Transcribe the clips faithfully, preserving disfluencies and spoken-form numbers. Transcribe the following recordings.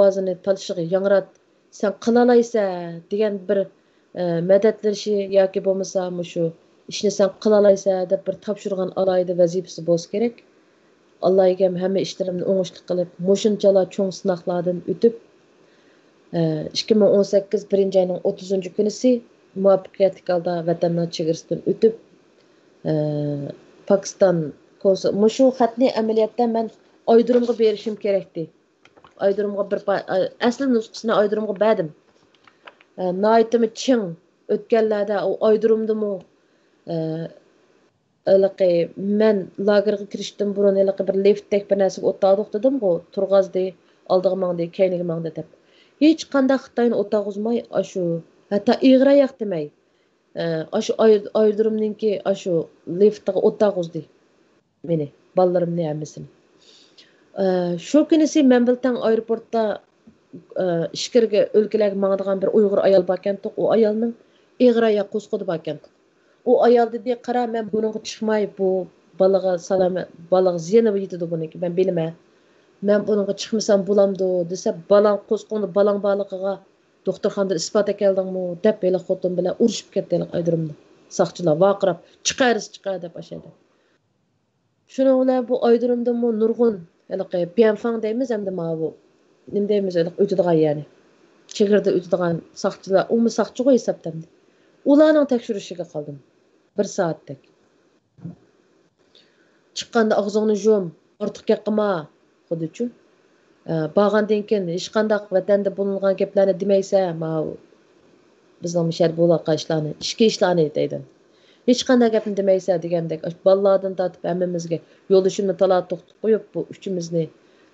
ئاۋازىنى تالىشىغا ياڭرات، سەن قىلالايسەن دېگەن بىر، ئە، مەدەتلىشى ياكى بولمىسا مۇشۇ ئىشنى سەن قىلالايسەن دەپ بىر تاپشۇرغان ئالاھىدە ۋەزىپىسى بولسا كېرەك. ئاللاھىگەم ھەممە ئىشلىرىمنى ئوڭۇشلۇق قىلىپ، مۇشۇنچىلا چوڭ سىناقلاردىن ئۆتۈپ، ئىككى مىڭ ئون سەككىز بىرىنچى ئاينىڭ ئوتتۇزىنچى كۈنىسى مۇۋەپپەقىيەتلىك ھالدا ۋەتەننىڭ چېگرىسىدىن ئۆتۈپ، پاكىستان كونسۇل، مۇشۇ خەتنى ئەمەلىيەتتە مەن ئايدۇرۇمغا بېرىشىم كېرەكتى. ئايدۇرۇمغا بىر پا-، ئەسلى نۇسخىسىنى ئايدۇرۇمغا بەردىم. ناھايىتىمۇ چىڭ، ئۆتكەنلەردە ئۇ ئايدۇرۇمدىمۇ، ھېلىقى مەن لاگېرغا كىرىشتىن بۇرۇن ھېلىقى بىر لىفتتەك بىر نەرسىگە ئولتۇردۇق دېدىمغۇ، تۇرغازدى، ئالدىغا ماڭدى، كەينىگە ماڭدى دەپ. ھېچقانداق خىتاينى ئولتۇرغۇزماي، ئاشۇ، ھەتتا ئېغىر ئاياق دېمەي، ئاشۇ ئايرودرومنىڭكى ئاشۇ لىفتىغا ئولتۇرغۇزدى مېنى، بالىلىرىمنى ھەممىسىنى. شۇ كۈنىسى مەن بىلەن تەڭ ئايروپورتتا ئىچكىرىكى ئۆلكىلەرگە ماڭىدىغان بىر ئۇيغۇر ئايال باركەنتۇق. ئۇ ئايالنىڭ ئېغىر ئاياق قوسۇقىدا باركەنتۇق. ئۇ ئايال دېدى، قارا، مەن بۇنىڭغا چىقماي، بۇ بالىغا سالامەت، بالىغا زىيىنى يېتىدۇ بۇنىڭكى، مەن بىلىمەن. مەن بۇنىڭغا چىقمىسام بولامدۇ دېسە، بالاڭ قوسۇقۇڭدا بالاڭ بارلىقىغا دوختۇرخانىدا ئىسپات ئەكەلدىڭمۇ دەپ ھېلىقى خوتۇن بىلەن ئۇرۇشۇپ كەتتى ھېلىقى ئايدۇرۇمدا. ساقچىلار ۋارقىراپ، چىقار، چىقار دەپ ئاشۇ يەردە. شۇنىڭ بىلەن بۇ ئايدۇرۇمدىنمۇ نۇرغۇن ھېلىقى بيەنفاڭ دەيمىز ئەمدى ماۋۇ. نېمە دەيمىز ھېلىقى ئۆتىدىغان يەرنى. چېگرىدىن ئۆتىدىغان ساقچىلار، ئۇمۇ ساقچىغۇ ھېسابتا ئەمدى. ئۇلارنىڭ تەكشۈرۈشىگە قالدىم. بىر سائەتتەك. چىققاندا ئاغزىڭنى يۇم، ئارتۇق گەپ قىلما، خۇددىچۇ. ئە، بارغاندىن كېيىن ھېچقانداق ۋەتەندە بولۇنغان گەپلەرنى دېمەيسەن، ماۋۇ بىزنىڭ مۇشۇ يەردە بولۇۋاتقان ئىشلارنى، ئىچكى ئىشلارنى دەيدۇ. ھېچقانداق گەپنى دېمەيسەن دېگەندەك، ئاشۇ بالىلاردىن تارتىپ ھەممىمىزگە يولدىشىمنى تالا توختىتىپ قويۇپ، بۇ ئۈچىمىزنى،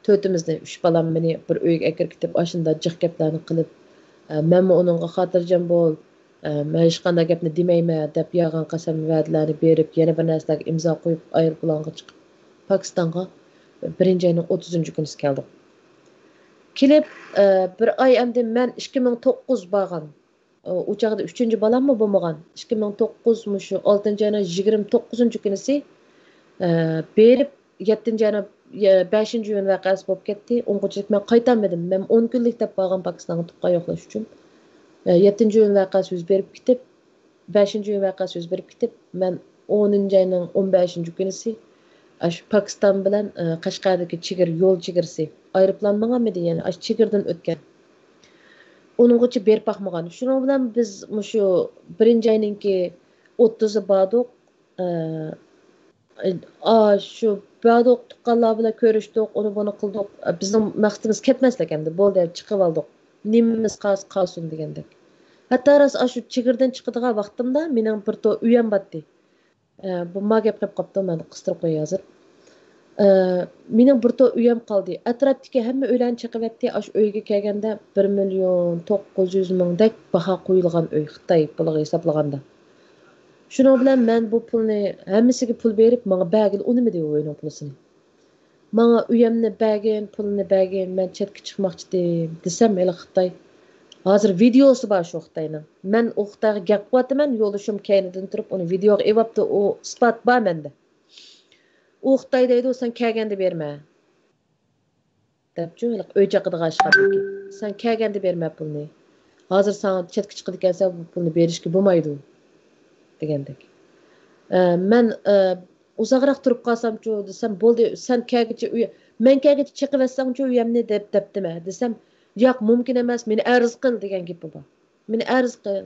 تۆتىمىزنى، ئۈچ بالام مېنى بىر ئۆيگە ئەكىرىپ كېتىپ، ئاشۇنداق جىق گەپلەرنى قىلىپ، ئە، مەنمۇ ئۇنىڭغا خاتىرجەم بول، ئە، مەن ھېچقانداق گەپنى دېمەيمەن دەپ يالغان قەسەم ۋەدىلەرنى بېرىپ، يەنە بىر نەرسىلەرگە ئىمزا قويۇپ، ئايروپىلانغا چىقىپ، پاكىستانغا بىرىنچى ئاينىڭ ئوتتۇزىنچى كۈنىسى كەلدۇق. كېلىپ، ئە، بىر ئاي ئەمدى مەن ئىككى مىڭ توققۇز بارغان. ئۇ، ئۇ چاغدا ئۈچىنچى بالاممۇ بولمىغان. ئىككى مىڭ توققۇز مۇشۇ ئالتىنچى ئاينىڭ يىگىرمە توققۇزىنچى كۈنىسى، ئە، بېرىپ، يەتتىنچى ئاينىڭ، يە-، بەشىنچى ئىيۇن ۋەقەسى بولۇپ كەتتى. ئۇنىڭغىچىلىك مەن قايتالمىدىم. مەن ئون كۈنلۈك دەپ بارغان پاكىستانغا تۇغقان يوقلاش ئۈچۈن. ئە، يەتتىنچى ئىيۇن ۋەقەسى يۈز بېرىپ كېتىپ، بەشىنچى ئىيۇن ۋەقەسى يۈز بېرىپ كېتىپ، مەن ئونىنچى ئاينىڭ ئون بەشىنچى كۈنىسى ئاشۇ پاكىستان بىلەن، ئە، قەشقەردىكى چېگرا، يول چېگرىسى، ئايروپىلان ماڭالمىدى، يەنى ئاشۇ چېگرىدىن ئۆتكەن. ئۇنىڭغىچە بېرىپ باقمىغان. شۇنىڭ بىلەن بىز مۇشۇ بىرىنچى ئاينىڭكى ئوتتۇزى باردۇق. ئە، ئا، شۇ باردۇق، تۇغقانلار بىلەن كۆرۈشتۇق، ئۇنى بۇنى قىلدۇق. ئە، بىزنىڭ مەقسىتىمىز كەتمەسلىك ئەمدى، بولدى، چىقىۋالدۇق. نېمىمىز قالسا قالسۇن دېگەندەك. ھەتتا راست ئاشۇ چېگرىدىن چىقىدىغان ۋاقتىمدا مېنىڭ بىر تور ئۆيەم بارتتى. ئە، بۇ ما گەپ قېلىپ قاپتۇ، مەن قىستۇرۇپ قوياي ھازىر. ئە، مېنىڭ بىر تور ئۆيەم قالدى. ئەتراپتىكى ھەممە ئۆيلەرنى چېقىۋەتتى. ئاشۇ ئۆيگە كەلگەندە بىر مىليون توققۇز يۈز مىڭدەك باھا قويۇلغان ئۆي، خىتاي پۇلىغا ھېسابلىغاندا. شۇنىڭ بىلەن مەن بۇ پۇلنى، ھەممىسىگە پۇل بېرىپ، ماڭا بەرگىلى ئۇنىمىدى ئۇ ئۆينىڭ پۇلىسىنى. ماڭا ئۆيەمنى بەرگىن، پۇلنى بەرگىن، مەن چەتكە چىقماقچىدىم دېسەم، ھېلىقى خىتاي، ھازىر ۋىدېئوسى بار شۇ خىتاينىڭ. مەن ئۇ خىتايغا گەپ قىلىۋاتىمەن، يولدىشىم كەينىدىن تۇرۇپ ئۇنى ۋىدېئوغا ئېلىۋاپتۇ، ئۇ ئىسپات بار مەندە. ئۇ خىتاي دەيدۇ، سەن كەلگەندە بېرىمەن دەپچۇ، ھېلىقى ئۆي چېقىدىغان ئىشقاندىكى. سەن كەلگەندە بېرىمەن پۇلنى. ھازىر ساڭا چەتكە چىقىدىكەنسەن، بۇ پۇلنى بېرىشكە بولمايدۇ دېگەندەك. ئە، مەن، ئە، ئۇزاقراق تۇرۇپ قالسامچۇ دېسەم، بولدى، سەن كەلگۈچە ئۆي، مەن كەلگۈچە چېقىۋەتسەڭچۇ ئۆيەمنى دەپ، دەپتىمەن دېسەم، ياق، مۇمكىن ئەمەس، مېنى ئەرز قىل دېگەن گېپى بار. مېنى ئەرز قىل.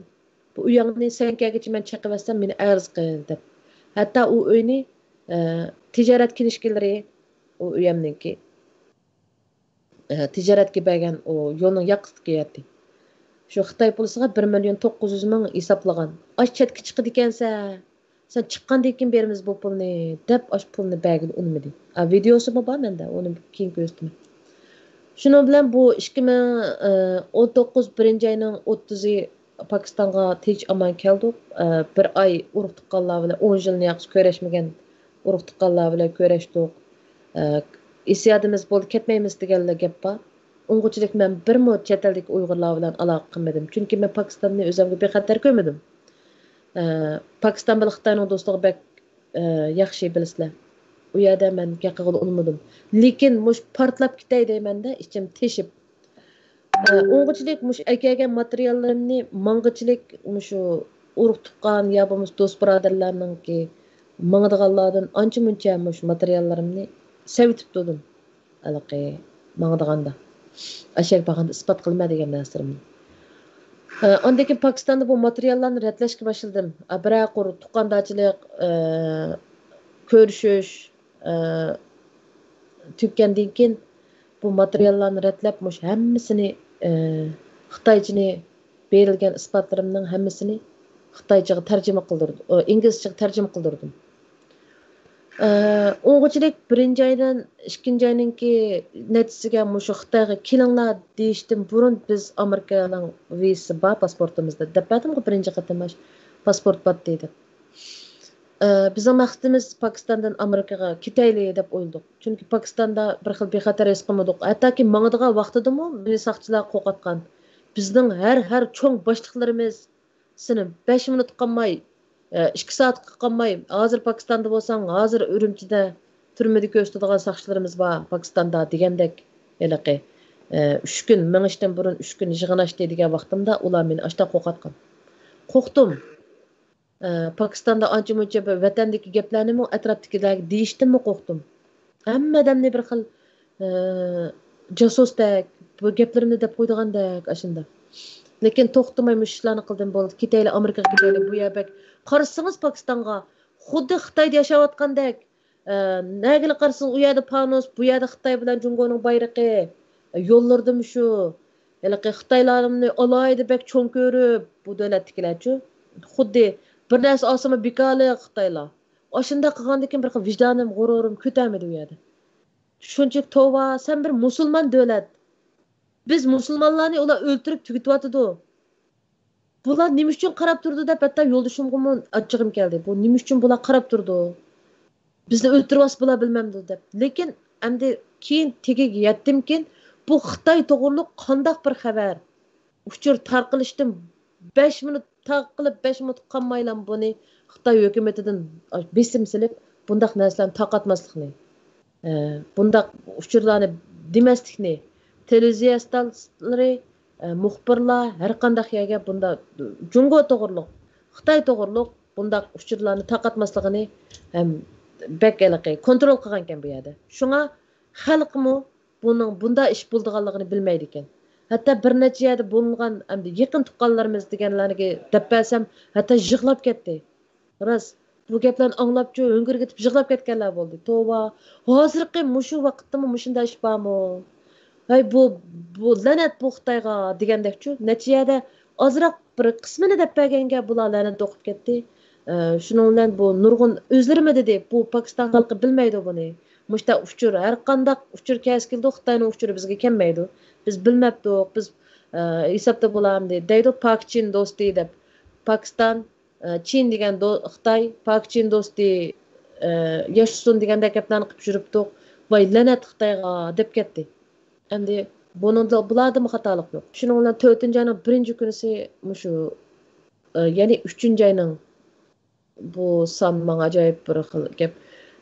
بۇ ئۆيۈڭنى سەن كەلگۈچە مەن چېقىۋەتسەم، مېنى ئەرز قىل دەپ. ھەتتا ئۇ ئۆينى، ئە، تىجارەت كىنىشكىلىرى، ئۇ ئۆيەمنىڭكى. ئە، تىجارەتكە بەرگەن ئۇ يولنىڭ ياقىسىدىكى يەتتى. شۇ خىتاي پۇلىسىغا بىر مىليون توققۇز يۈز مىڭ ھېسابلىغان. ئاش چەتكە چىقىدىكەنسەن، سەن چىققاندىن كېيىن بېرىمىز بۇ پۇلنى، دەپ ئاشۇ پۇلنى بەرگىلى ئۇنىمىدى. ئا، ۋىدېئوسىمۇ بار مەندە، ئۇنى كېيىن كۆرسىتىمەن. شۇنىڭ بىلەن بۇ ئىككى مىڭ ئون توققۇز بىرىنچى ئاينىڭ ئوتتۇزى پاكىستانغا تىنچ ئامان كەلدۇق. ئە، بىر ئاي ئۇرۇق تۇغقانلار بىلەن، ئون يىلنى ياقىسى كۆرۈشمىگەن ئۇرۇق تۇغقانلار بىلەن كۆرۈشتۇق. ئە، ئېسىيادىمىز بولدى، كەتمەيمىز دېگەنلا گەپ بار. ئۇنىڭغىچىلىك مەن بىرمۇ چەت ئەلدىكى ئۇيغۇرلار بىلەن ئالاقە قىلمىدىم. چۈنكى مەن پاكىستاننى ئۆزۈمگە بىخەتەر كۆرمىدىم. ئە، پاكىستان بىلەن خىتاينىڭ دوستلۇقى بەك، ئە، ياخشى بىلىسىلەر. ئۇ يەردە مەن گەپ قىلغىلى ئۇنىمىدىم. لېكىن مۇشۇ پارتلاپ كېتەي دەيمەندە، ئىچىم تېشىپ. ئە، ئۇنغىچىلىك مۇشۇ ئەكەلگەن ماتېرىياللىرىمنى ماڭغىچىلىك مۇشۇ ئۇرۇق تۇغقان يا بولمىسا دوست بۇرادەرلەرنىڭكى ماڭىدىغانلاردىن ئانچە مۇنچە مۇشۇ ماتېرىياللىرىمنى سېۋىتىپ تۇردۇم. ھېلىقى ماڭىدىغاندا، ئەشەگە بارغاندا ئىسپات قىلىمەن دېگەن نەرسىلىرىمنى. ئە، ئاندىن كېيىن پاكىستاندا بۇ ماتېرىياللارنى رەتلەشكە باشلىدىم. ئە، بىرەر قۇر تۇغقاندارچىلىق، ئە، كۆرۈشۈش، ئە، تۈگىگەندىن كېيىن بۇ ماتېرىياللارنى رەتلەپ، مۇشۇ ھەممىسىنى، ئە، خىتايچىنى بېرىلگەن ئىسپاتلىرىمنىڭ ھەممىسىنى خىتايچىغا تەرجىمە قىلدۇردۇم، ئە، ئىنگلىزچىغا تەرجىمە قىلدۇردۇم. ئە، ئۇنغىچىلىك بىرىنچى ئايدىن ئىككىنچى ئاينىڭكى نەتىجىسىگە مۇشۇ خىتايغا كېلىڭلار دېيىشتىن بۇرۇن بىز ئامېرىكانىڭ ۋىزىسى بار پاسپورتىمىزدا دەپ بەردىمغۇ بىرىنچى قېتىم پاسپورت باتتى دەپ. ئە، بىزنىڭ مەقسىتىمىز پاكىستاندىن ئامېرىكىغا كېتەيلى دەپ ئويلىدۇق. چۈنكى پاكىستاندا بىر خىل بىخەتەر ھېس قىلمىدۇق. ھەتتاكى ماڭىدىغان ۋاقتىدىمۇ مېنى ساقچىلار قورقۇتقان. بىزنىڭ ھەر، ھەر چوڭ باشلىقلىرىمىز سېنى بەش مىنۇت قالماي، ئە، ئىككى سائەتكە قالماي، ھازىر پاكىستاندا بولساڭ، ھازىر ئۈرۈمچىدە تۈرمىدە كۆرسىتىدىغان ساقچىلىرىمىز بار پاكىستاندا دېگەندەك، ھېلىقى، ئە، ئۈچ كۈن مېڭىشتىن بۇرۇن ئۈچ كۈن يىغىناشتى دېگەن ۋاقتىمدا ئۇلار مېنى ئاشتا قورقۇتقان. قورقتۇم. ئە، پاكىستاندا ئانچە مۇنچە بىر ۋەتەندىكى گەپلەرنىمۇ ئەتراپتىكىلەرگە دېيىشتىنمۇ قورقتۇم. ھەممە ئادەمنى بىر خىل، ئە، جاسۇستەك، بۇ گەپلىرىمنى دەپ قويىدىغاندەك ئاشۇنداق. لېكىن توختىماي مۇشۇ ئىشلارنى قىلدىم، بولدى، كېتەيلى، ئامېرىكىغا كېتەيلى، بۇ يەر بەك. قارىسىڭىز پاكىستانغا، خۇددى خىتايدا ياشاۋاتقاندەك. ئە، نەگىلا قارىسىڭىز، ئۇ يەردە پانۇس، بۇ يەردە خىتاي بىلەن جۇڭگونىڭ بايرىقى. ئە، يوللىرىدىمۇ شۇ. ھېلىقى خىتايلارنى ئالاھىدە بەك چوڭ كۆرۈپ، بۇ دۆلەتتىكىلەرچۇ، خۇددى بىر نەرسە ئالسىمۇ بىكارلىق خىتايلار. ئاشۇنداق قىلغاندىن كېيىن بىر خىل ۋىجدانىم، غۇرۇرۇم كۆتەرمىدى ئۇ يەردە. شۇنچىلىك توۋا، سەن بىر مۇسۇلمان دۆلەت. بىز مۇسۇلمانلارنى ئۇلار ئۆلتۈرۈپ تۈگىتىۋاتىدۇ. بۇلار نېمە ئۈچۈن قاراپ تۇرىدۇ دەپ ھەتتا يولدىشىمغىمۇ ئاچچىقىم كەلدى. بۇ نېمە ئۈچۈن بۇلار قاراپ تۇرىدۇ؟ بىزنى ئۆلتۈرۈۋالسا بۇلار بىلمەمدۇ دەپ. لېكىن ئەمدى كېيىن تېگىگە يەتتىمكىن، بۇ خىتاي توغرۇلۇق قانداق بىر خەۋەر؟ ئۇچۇر تارقىلىشتىن بەش مىنۇت، تارقىلىپ بەش مىنۇت قالمايلا بۇنى خىتاي ھۆكۈمىتىدىن بېسىم سېلىپ، بۇنداق نەرسىلەرنى تارقاتماسلىقنى، ئە، بۇنداق ئۇچۇرلارنى دېمەسلىكنى، تېلېۋىزىيە ئىستانسىلىرى، ئە، مۇخبىرلار ھەر قانداق يەرگە بۇنداق جۇڭگو توغرۇلۇق، خىتاي توغرۇلۇق بۇنداق ئۇچۇرلارنى تارقاتماسلىقىنى ھەم بەك ھېلىقى كونترول قىلغانىكەن بۇ يەردە. شۇڭا خەلقمۇ بۇنىڭ بۇنداق ئىش بولىدىغانلىقىنى بىلمەيدىكەن. ھەتتا بىر نەچچە يەردە بولۇنغان ئەمدى يېقىن تۇغقانلىرىمىز دېگەنلەرگە دەپ بەرسەم، ھەتتا يىغلاپ كەتتى. راست، بۇ گەپلەرنى ئاڭلاپچۇ ھۆڭگۈرگىتىپ يىغلاپ كەتكەنلەر بولدى. توۋا، ھازىرقى مۇشۇ ۋاقىتتىمۇ مۇشۇنداق ئىش بارمۇ؟ ھەي، بۇ، بۇ لەنەت بۇ خىتايغا دېگەندەكچۇ، نەچچە يەردە ئازراق بىر قىسمىنى دەپ بەرگەنگە بۇلار لەنەت ئوقۇپ كەتتى. ئە، شۇنىڭ بىلەن بۇ نۇرغۇن ئۆزلىرىمۇ دېدى، بۇ پاكىستان خەلقى بىلمەيدۇ بۇنى. مۇشۇنداق ئۇچۇر، ھەر قانداق ئۇچۇر كەلسە كېلىدۇ، خىتاينىڭ ئۇچۇرى بىزگە كەلمەيدۇ. بىز بىلمەپتۇق، بىز، ئە، ھېسابتا بولامدى دەيدۇ، پاك چىن دوستى دەپ. پاكىستان، ئە، چىن دېگەن دو-، خىتاي، پاك چىن دوستى، ئە، ياشىسۇن دېگەندەك گەپلەرنى قىلىپ يۈرۈپتۇق. ۋاي لەنەت خىتايغا دەپ كەتتى. ئەمدى بۇنىڭدا، بۇلاردىمۇ خاتالىق يوق. شۇنىڭ بىلەن تۆتىنچى ئاينىڭ بىرىنچى كۈنىسى مۇشۇ، ئە، يەنى ئۈچىنچى ئاينىڭ، بۇ سان ماڭا ئاجايىپ بىر خىل گەپ.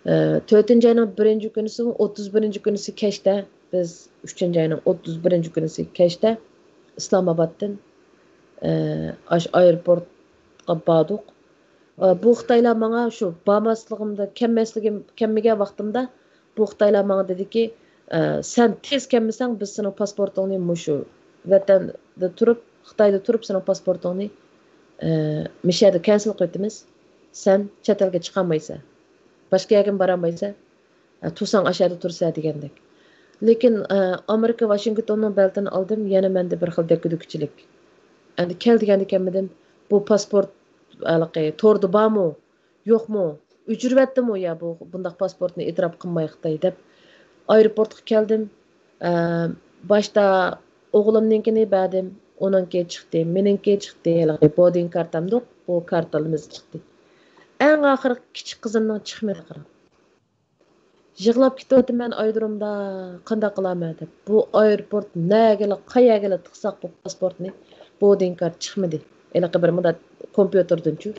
ئە، تۆتىنچى ئاينىڭ بىرىنچى كۈنىسى، ئوتتۇز بىرىنچى كۈنىسى كەچتە، بىز ئۈچىنچى ئاينىڭ ئوتتۇز بىرىنچى كۈنىسى كەچتە ئىسلامئابادتىن، ئە، ئاش-، ئايروپورتقا باردۇق. ئە، بۇ خىتايلار ماڭا شۇ بارماسلىقىمدا، كەلمەسلىكىم، كەلمىگەن ۋاقتىمدا بۇ خىتايلار ماڭا دېدىكى، ئە، سەن تېز كەلمىسەڭ، بىز سېنىڭ پاسپورتۇڭنى مۇشۇ ۋەتەندە تۇرۇپ، خىتايدا تۇرۇپ سېنىڭ پاسپورتۇڭنى، ئە، مىشەدە كەنسىل قىلىۋېتىمىز. سەن چەت ئەلگە چىقالمايسەن. باشقا يەرگىمۇ بارالمايسەن. ئە، تۇرساڭ ئاشەدە تۇرسەن دېگەندەك. لېكىن، ئە، ئامېرىكا ۋاشىنگتوننىڭ بەلتىنى ئالدىم، يەنە مەندە بىر خىل دەككە-دۈككىچىلىك. ئەمدى كەل دېگەندە كەلمىدىم. بۇ پاسپورت، ھېلىقى توردا بارمۇ؟ يوقمۇ؟ ئۆچۈرۈۋەتتىمۇ يا بۇ، بۇنداق پاسپورتنى ئېتىراپ قىلماي خىتاي دەپ. ئايروپورتقا كەلدىم. ئە، باشتا ئوغلۇمنىڭكىنى بەردىم. ئۇنىڭكى چىقتى، مېنىڭكى چىقتى. ھېلىقى بوردىنگ كارتامدۇق، بۇ كارتىمىز چىقتى. ئەڭ ئاخىرقى كىچىك قىزىمنىڭ چىقمىدى قاراڭ. يىغلاپ كېتىۋاتىمەن ئايرودرومدا، قانداق قىلارمەن دەپ. بۇ ئايروپورت نەگىلا، قەيەرگىلا تىقساق بۇ پاسپورتنى، بوردىنگ كارت چىقمىدى. ھېلىقى بىر مۇنداق كومپيۇتېردىنچۇ.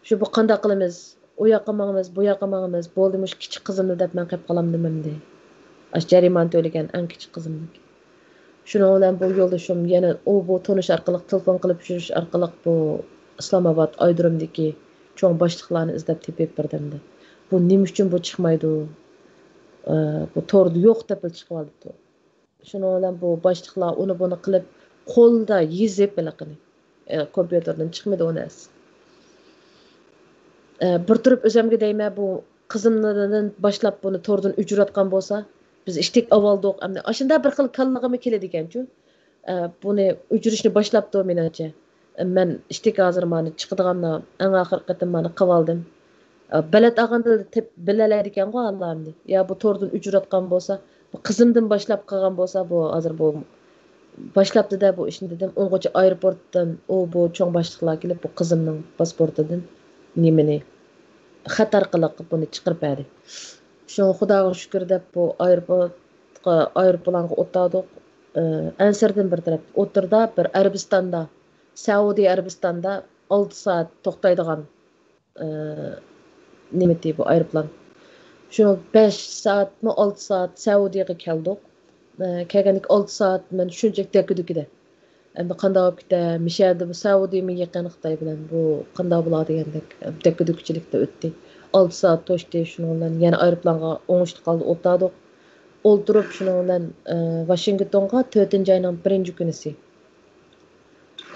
شۇ بۇ قانداق قىلىمىز؟ ئۇ ياققا ماڭىمىز، بۇ ياققا ماڭىمىز. بولدى، مۇشۇ كىچىك قىزىمنى دەپ مەن قېلىپ قالامدىم ئەمدى. ئاشۇ جەرىمانە تۆلىگەن ئەڭ كىچىك قىزىمنىڭكى. شۇنىڭ بىلەن بۇ يولدىشىم يەنە ئۇ بۇ تونۇش ئارقىلىق، تېلېفون قىلىپ يۈرۈش ئارقىلىق بۇ ئىسلامئاباد ئايرودرومدىكى چوڭ باشلىقلارنى ئىزدەپ تېپىپ بىردەمدە. بۇ نېمە ئۈچۈن بۇ چىقمايدۇ؟ ئە، بۇ توردا يوق دەپ چىقىۋالىپتۇ. شۇنىڭ بىلەن بۇ باشلىقلار ئۇنى بۇنى قىلىپ، قولدا يېزىپ ھېلىقىنى. ئە، كومپيۇتېردىن چىقمىدى ئۇ نەرسە. ئە، بىر تۇرۇپ ئۆزۈمگە دەيمەن، بۇ قىزىمدىن باشلاپ بۇنى توردىن ئۆچۈرۈۋەتكەن بولسا، بىز ئىشتەك ئاۋالدۇق. ئەمدى ئاشۇنداق بىر خىل كاللىغىمۇ كېلىدىكەنچۇ. ئە، بۇنى ئۆچۈرۈشنى باشلاپتۇ مېنىڭچە. ئە، مەن ئىشتەك ھازىر مانا چىقىدىغاندا ئەڭ ئاخىرقى قېتىم مانا قىلىۋالدىم. ئە، بېلەت ئالغاندا تېپ-، بىلەلەيدىكەنغۇ ئاللا ئەمدى. يا بۇ توردىن ئۆچۈرۈۋەتكەن بولسا، بۇ قىزىمدىن باشلاپ قىلغان بولسا، بۇ ھازىر بۇ باشلاپتۇ-دە بۇ ئىشنى دېدىم. ئۇنغىچە ئايروپورتتىن ئۇ بۇ چوڭ باشلىقلار كېلىپ، بۇ قىزىمنىڭ پاسپورتىدىن نېمىنى، خەت ئارقىلىق بۇنى چىقىرىپ بەردى. شۇڭا خۇداغا شۈكۈر دەپ بۇ ئايروپورتقا، ئايروپىلانغا ئولتۇردۇق. ئە، ئەنسىرىدىم بىر تەرەپتە. ئوتتۇرىدا بىر ئەرەبىستاندا، سەئۇدى ئەرەبىستاندا ئالتە سائەت توختايدىغان ئى، نېمىتى بۇ ئايروپىلان. شۇ بەش سائەتمۇ، ئالتە سائەت سەئۇدىيەگە كەلدۇق. ئى، كەلگەندىكى ئالتە سائەت مەن شۇنچىلىك دەككە-دۈككىدە. ئەمدى قانداق بولۇپ كېتە؟ مىشەدە بۇ سەئۇدىمۇ يېقىن خىتاي بىلەن. بۇ قانداق بولا دېگەندەك دەككە-دۈككىچىلىكتە ئۆتتى. ئالتە سائەت توشتى. شۇنىڭ بىلەن يەنە ئايروپىلانغا ئوڭۇشلۇق ھالدا ئولتۇردۇق. ئولتۇرۇپ، شۇنىڭ بىلەن، ئى، ۋاشىنگتونغا تۆتىنچى ئاينىڭ بىرىنچى كۈنىسى،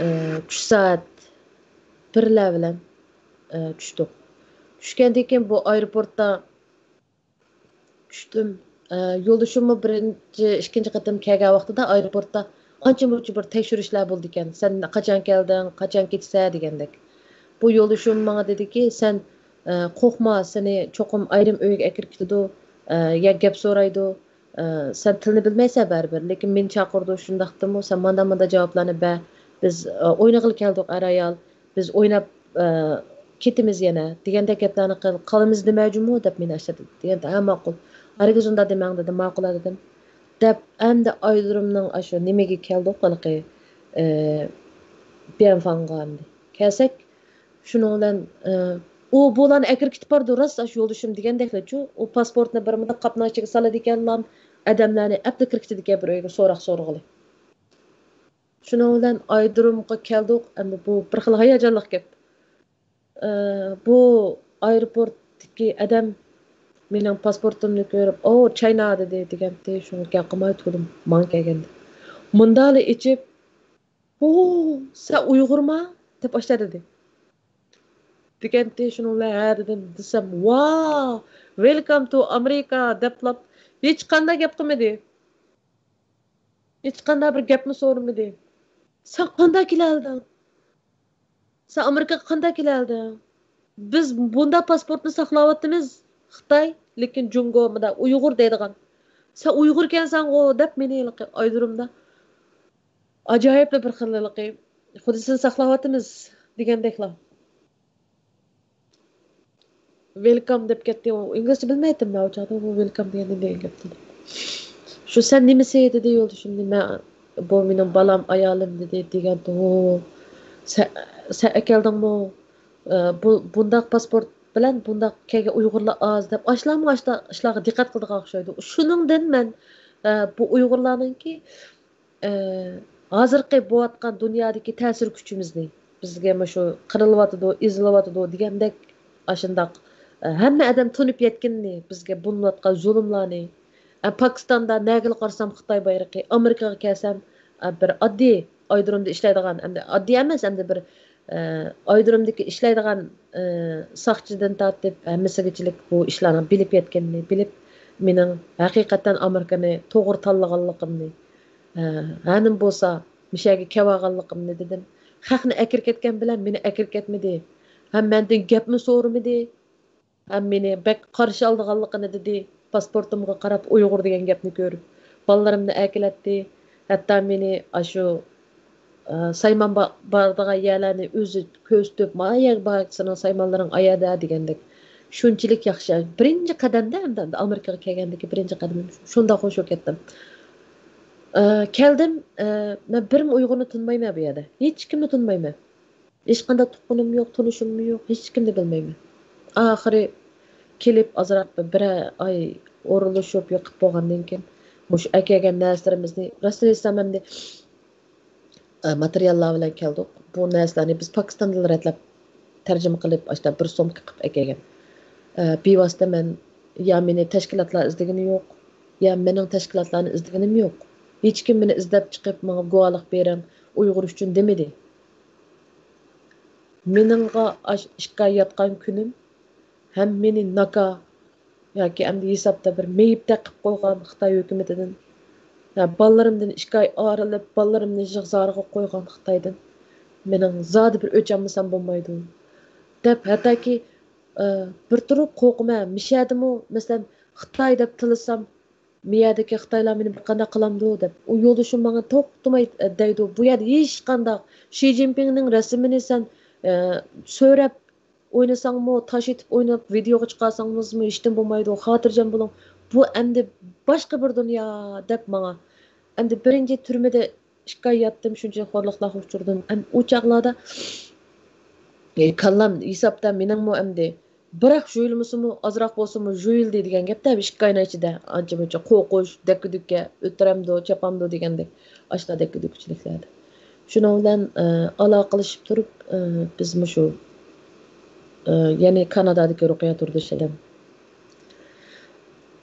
ئى، چۈش سائەت بىرلەر بىلەن ئى، چۈشتۇق. چۈشكەندىن كېيىن بۇ ئايروپورتتا چۈشتۈم. ئى، يولدىشىممۇ بىرىنچى، ئىككىنچى قېتىم كەلگەن ۋاقتىدا ئايروپورتتا ئانچە-مۇنچە بىر تەكشۈرۈشلەر بولىدىكەن. «سەن قاچان كەلدىڭ، قاچان كېتىسەن؟» دېگەندەك. بۇ يولدىشىم ماڭا دېدىكى، «سەن، ئى، قورقما، سېنى چوقۇم ئايرىم ئۆيگە ئەكىرىپ كېتىدۇ، ئى، يا گەپ سورايدۇ.» ئى، سەن تىلنى بىلمەيسەن بەرىبىر، لېكىن مېنى چاقىردى، شۇنداقتىمۇ، سەن ماندا-ماندا جاۋابلارنى بەر، بىز، ئى، ئوينىغىلى كەلدۇق ئەر-ئايال، بىز ئويناپ، ئى، كېتىمىز يەنە، دېگەندەك گەپلەرنى قىل، قالىمىز دېمەيجۇمۇ دەپ مېنى ئاشتاتتى. دېگەندە، ھە، ماقۇل. ھەرگىز ئۇنداق دېمەڭ دېدىم، ماقۇل دېدىم. دەپ، ئەمدى ئايرودرومنىڭ ئاشۇ نېمىگە كەلدۇق، ھېلىقى، ئى، بيەنفاڭغا ئەمدى. كەلسەك، شۇنىڭ بىلەن، ئى، ئۇ بۇلارنى ئەكىرىپ كېتىپ بارىدۇ، راست ئاشۇ يولدىشىم دېگەندەكلىچۇ، ئۇ پاسپورتنى بىر مۇنداق قاپنىڭ ئىچىگە سالىدىكەنلام، ئادەملەرنى ئەپلا كىرگۈزىدىكەن بىر ئۆيگە سوراق سورىغىلى. شۇنىڭ بىلەن ئايرودرومغا كەلدۇق، ئەمدى بۇ بىر خىل ھاياجانلىق گەپ. ئى، بۇ ئايروپورتتىكى ئادەم مېنىڭ پاسپورتۇمنى كۆرۈپ، «ئو، چاينا» دېدى، دېگەنتى، شۇڭا گەپ قىلماي تۇردۇم، ماڭا كەلگەندە. مۇندالا ئېچىپ، «ھو، سەن ئۇيغۇرما؟» دەپ ئاشتا دېدى. دېگەنتى، شۇنىڭ بىلەن ھە دېدىم، دېسەم، «ۋاو، welcome to America» دەپلا ھېچقانداق گەپ قىلمىدى. ھېچقانداق بىر گەپمۇ سورىمىدى. «سەن قانداق كېلەلدىڭ؟ سەن ئامېرىكىغا قانداق كېلەلدىڭ؟ بىز بۇنداق پاسپورتنى ساقلاۋاتىمىز، خىتاي، لېكىن جۇڭگو مۇنداق ئۇيغۇر دەيدىغان. سەن ئۇيغۇركەنسەنغۇ» دەپ مېنى ھېلىقى ئايرودرومدا ئاجايىپلا بىر خىل ھېلىقى، «خۇددى سېنى ساقلاۋاتىمىز» دېگەندەكلا. «ۋېلكام» دەپ كەتتى. ئۇ ئىنگلىزچە بىلمەيتتىم مەن ئۇ چاغدا، بۇ «ۋېلكام» دېگەن نېمە دېگەن گەپ دېدى. «شۇ سەن نېمىسى؟» دېدى يولدىشىم. «نېمە، بۇ مېنىڭ بالام، ئايالىم» دېدى. دېگەنتى، «ھو، سەن، سەن ئەكەلدىڭمۇ؟ ئە، بۇ، بۇنداق پاسپورت بىلەن بۇنداق كەلگەن ئۇيغۇرلار ئاز» دەپ، ئاشۇلارمۇ ئاشۇنداق ئىشلارغا دىققەت قىلىدىغان ئوخشايدۇ. شۇنىڭدىن مەن، ئە، بۇ ئۇيغۇرلارنىڭكى ئى، ھازىرقى بولۇۋاتقان دۇنيادىكى تەسىر كۈچىمىزنى، بىزگە مۇشۇ قىرىلىۋاتىدۇ، ئېزىلىۋاتىدۇ دېگەندەك ئاشۇنداق، ئى، ھەممە ئادەم تونۇپ يەتكىنىنى، بىزگە بولۇنۇۋاتقان زۇلۇملارنى، ئە، پاكىستاندا نەگىلا قارىسام خىتاي بايرىقى، ئامېرىكىغا كەلسەم، ئە، بىر ئاددىي ئايرودرومدا ئىشلەيدىغان، ئەمدى ئاددىي ئەمەس، ئەمدى بىر، ئى، ئايرودرومدىكى ئىشلەيدىغان، ئى، ساقچىدىن تارتىپ ھەممىسىگىچىلىك بۇ ئىشلارنى بىلىپ يەتكىنىنى بىلىپ، مېنىڭ ھەقىقەتەن ئامېرىكىنى توغرا تاللىغانلىقىمنى، ھە، ھەنىم بولسا مۇشەگە كەۋالغانلىقىمنى دېدىم. خەقنى ئەكىرىپ كەتكەن بىلەن مېنى ئەكىرىپ كەتمىدى. ھەم مەندىن گەپمۇ سورىمىدى. ھەم مېنى بەك قارشى ئالىدىغانلىقىنى دېدى. پاسپورتۇمغا قاراپ ئۇيغۇر دېگەن گەپنى كۆرۈپ، بالىلىرىمنى ئەكېلەتتى. ھەتتا مېنى ئاشۇ، ئە، سايمان با-، بارىدىغان يەرلەرنى ئۆزى كۆرسىتىپ، «مانا يەرگە بار، سېنىڭ سايمانلىرىڭ ئايەردە» دېگەندەك. شۇنچىلىك ياخشى. بىرىنچى قەدەمدە، ئەمدى ئامېرىكىغا كەلگەندىكى بىرىنچى قەدىمىم شۇنداق خۇش بولۇپ كەتتىم. ئە، كەلدىم، ئە، مەن بىرمۇ ئۇيغۇرنى تونۇمايمەن بۇ يەردە. ھېچكىمنى تونۇمايمەن. ھېچقانداق تۇغقىنىم يوق، تونۇشۇممۇ يوق، ھېچكىمنى بىلمەيمەن. ئاخىرى كېلىپ ئازراق بىر، بىرەر ئاي ئورۇنلىشىپ يېقىپ بولغاندىن كېيىن، مۇشۇ ئەكەلگەن نەرسىلىرىمىزنى راستىنى ئېيتسام ئەمدى، ئە، ماتېرىياللار بىلەن كەلدۇق. بۇ نەرسىلەرنى بىز پاكىستاندىن رەتلەپ، تەرجىمە قىلىپ، ئاشتا بىر سومكا قىلىپ ئەكەلگەن. ئە، بىۋاسىتە مەن، يا مېنى تەشكىلاتلار ئىزدىگىنى يوق، يا مېنىڭ تەشكىلاتلارنى ئىزدىگىنىم يوق. ھېچكىم مېنى ئىزدەپ چىقىپ، ماڭا گۇۋاھلىق بېرىڭ، ئۇيغۇر ئۈچۈن دېمىدى. مېنىڭغا ئاش ئىككى ئاي ياتقان كۈنۈم ھەم مېنى ناكا ياكى ئەمدى ھېسابتا بىر مېيىپتەك قىلىپ قويغان خىتاي ھۆكۈمىتىدىن، يا بالىلىرىمدىن ئىككى ئاي ئايرىلىپ، بالىلىرىمنى يىغ زارىغا قويغان خىتايدىن مېنىڭ زادى بىر ئۆچ ئالمىسام بولمايدۇ، دەپ، ھەتتاكى، ئە، بىر تۇرۇپ قورقىمەن. مىشەدىمۇ، مەسىلەن، خىتاي دەپ تىللىسام، مىيەدىكى خىتايلار مېنى بىر قانداق قىلامدۇ دەپ، ئۇ يولدىشىم ماڭا توختىماي، ئە، دەيدۇ. بۇ يەردە ھېچقانداق شى جىنپىڭنىڭ رەسىمىنى سەن، ئە، سۆرەپ ئوينىساڭمۇ، تاش ئېتىپ ئويناپ، ۋىدېئوغا چىقارسىڭىزمۇ، ھېچتىن بولمايدۇ. خاتىرجەم بولۇڭ. بۇ ئەمدى باشقا بىر دۇنيا، دەپ ماڭا. ئەمدى بىرىنچى تۈرمىدە ئىككى ئاي ياتتىم، شۇنچە خورلۇقلارغا ئۇچرىدىم. ئەم-، ئۇ چاغلاردا، ئى، كاللام ھېسابتا مېنىڭمۇ ئەمدى بىراق جۇيۇلمىسىمۇ، ئازراق بولسىمۇ جۇيۇلدى دېگەن گەپتە، ئىككى ئاينىڭ ئىچىدە ئانچە-مۇنچە قورقۇش، دەككە-دۈككە، ئۆتتۈرەمدۇ، چاپامدۇ دېگەندەك، ئاشۇنداق دەككە-دۈككىچىلىكلەردە. شۇنىڭ بىلەن، ئە، ئالاقىلىشىپ تۇرۇپ، ئە، بىز مۇشۇ، ئە، يەنى كانادادىكى رۇقىيە تۇردۇش ھەدەم،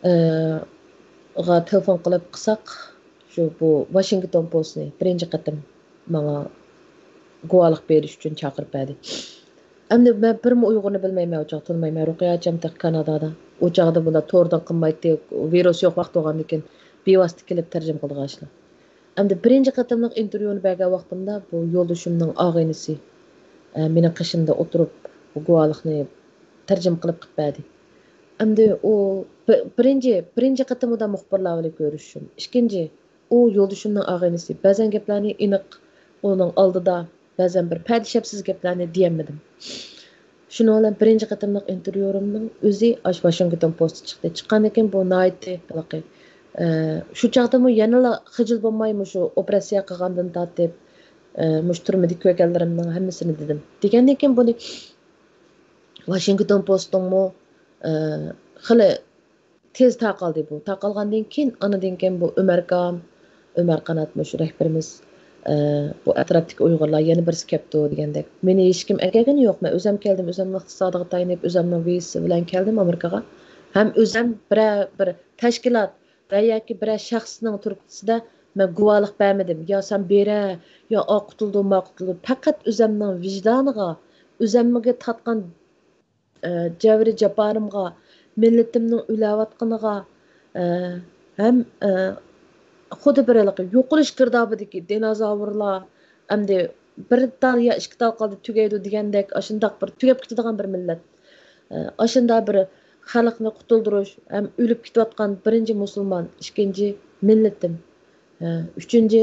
ئە، غا تېلېفون قىلىپ قىلساق، شۇ بۇ ۋاشىنگتون پوستنى بىرىنچى قېتىم ماڭا گۇۋاھلىق بېرىش ئۈچۈن چاقىرىپ بەردى. ئەمدى مەن بىرمۇ ئۇيغۇرنى بىلمەيمەن، ئۇ چاغ تونۇمايمەن. رۇقىيە ھاجەم تېخى كانادادا. ئۇ چاغدا بۇنداق توردىن قىلمايتتى، ۋىرۇس يوق ۋاقىت بولغاندىكىن بىۋاسىتە كېلىپ تەرجىمە قىلىدىغان ئىشلار. ئەمدى بىرىنچى قېتىملىق ئىنتېرۋيۇنى بەرگەن ۋاقتىمدا بۇ يولدىشىمنىڭ ئاغىنىسى، ئە، مېنىڭ قېشىمدا ئولتۇرۇپ، بۇ گۇۋاھلىقنى تەرجىمە قىلىپ قىلىپ بەردى. ئەمدى ئۇ بىرىنچى، بىرىنچى قېتىمىدا مۇخبىرلار بىلەن كۆرۈشۈشۈم. ئىككىنچى، ئۇ يولدىشىمنىڭ ئاغىنىسى. بەزەن گەپلەرنى ئېنىق ئۇنىڭ ئالدىدا، بەزەن بىر پەدىشەپسىز گەپلەرنى دېيەلمىدىم. شۇنىڭ بىلەن بىرىنچى قېتىملىق ئىنتېرۋيۇمنىڭ ئۆزى ئاشۇ ۋاشىنگتون پوستتا چىقتى. چىققاندىن كېيىن بۇ ناھايىتى ھېلىقى، ئە، شۇ چاغدىمۇ يەنىلا خىجىل بولماي مۇشۇ ئوپېراتسىيە قىلغاندىن تارتىپ، ئە، مۇشۇ تۈرمىدە كۆرگەنلىرىمنىڭ ھەممىسىنى دېدىم. دېگەندىن كېيىن بۇنى ۋاشىنگتون پوستىڭمۇ، ئە، خېلى تېز تارقالدى بۇ. تارقالغاندىن كېيىن، ئانىدىن كېيىن بۇ ئۆمەركام، ئۆمەر قانات مۇشۇ رەھبىرىمىز، ئە، بۇ ئەتراپتىكى ئۇيغۇرلار يەنە بىرسى كەپتۇ دېگەندەك. مېنى ھېچكىم ئەكەلگىنى يوق. مەن ئۆزەم كەلدىم، ئۆزەمنىڭ ئىقتىسادىغا تايىنىپ، ئۆزەمنىڭ ۋىزىسى بىلەن كەلدىم ئامېرىكىغا. ھەم ئۆزەم بىرەر بىر تەشكىلات ۋە ياكى بىرەر شەخسنىڭ تۈرتكىسىدە مەن گۇۋاھلىق بەرمىدىم. يا سەن بېرە، يا ئا قۇتۇلدى، ما قۇتۇلدى. پەقەت ئۆزەمنىڭ ۋىجدانىغا، ئۆزەمگە تارتقان ئە، جەۋرى جاپالىرىمغا، مىللىتىمنىڭ ئۆلۈۋاتقىنىغا، ئە، ھەم، ئە، خۇددى بىر ھېلىقى يوقىلىش گىردابىدىكى دىنوزاۋرلار ئەمدى بىر تال يا ئىككى تال قالدى تۈگەيدۇ دېگەندەك، ئاشۇنداق بىر تۈگەپ كېتىدىغان بىر مىللەت. ئە، ئاشۇنداق بىر خەلقنى قۇتۇلدۇرۇش ھەم ئۆلۈپ كېتىۋاتقان بىرىنچى مۇسۇلمان، ئىككىنچى مىللىتىم، ئە، ئۈچىنچى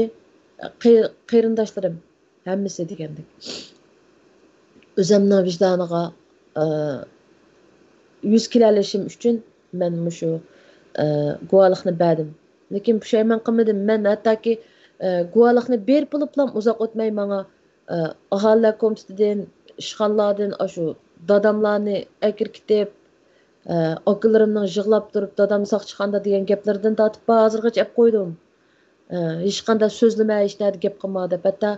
قېرىنداشلىرىم. ھەممىسى دېگەندەك. ئۆزەمنىڭ ۋىجدانىغا، ئە، يۈز كېلەلىشىم ئۈچۈن مەن مۇشۇ، ئە، گۇۋاھلىقنى بەردىم. لېكىن پۇشايمان قىلمىدىم. مەن ھەتتاكى، ئە، گۇۋاھلىقنى بېرىپ بولۇپلا ئۇزاق ئۆتمەي ماڭا، ئە، ئاھالىلەر كومىتېتىدىن، ئىشخانىلەردىن ئاشۇ داداملارنى ئەكىركىتىپ، ئە، ئاكىلىرىمنىڭ يىغلاپ تۇرۇپ، دادام ساقچىخانىدا دېگەن گەپلىرىدىن تارتىپ ھازىرغىچە ئەپ قويدۇم. ئە، ھېچقانداق سۆزلىمە، ھېچنەدە گەپ قىلما دەپ. ھەتتا،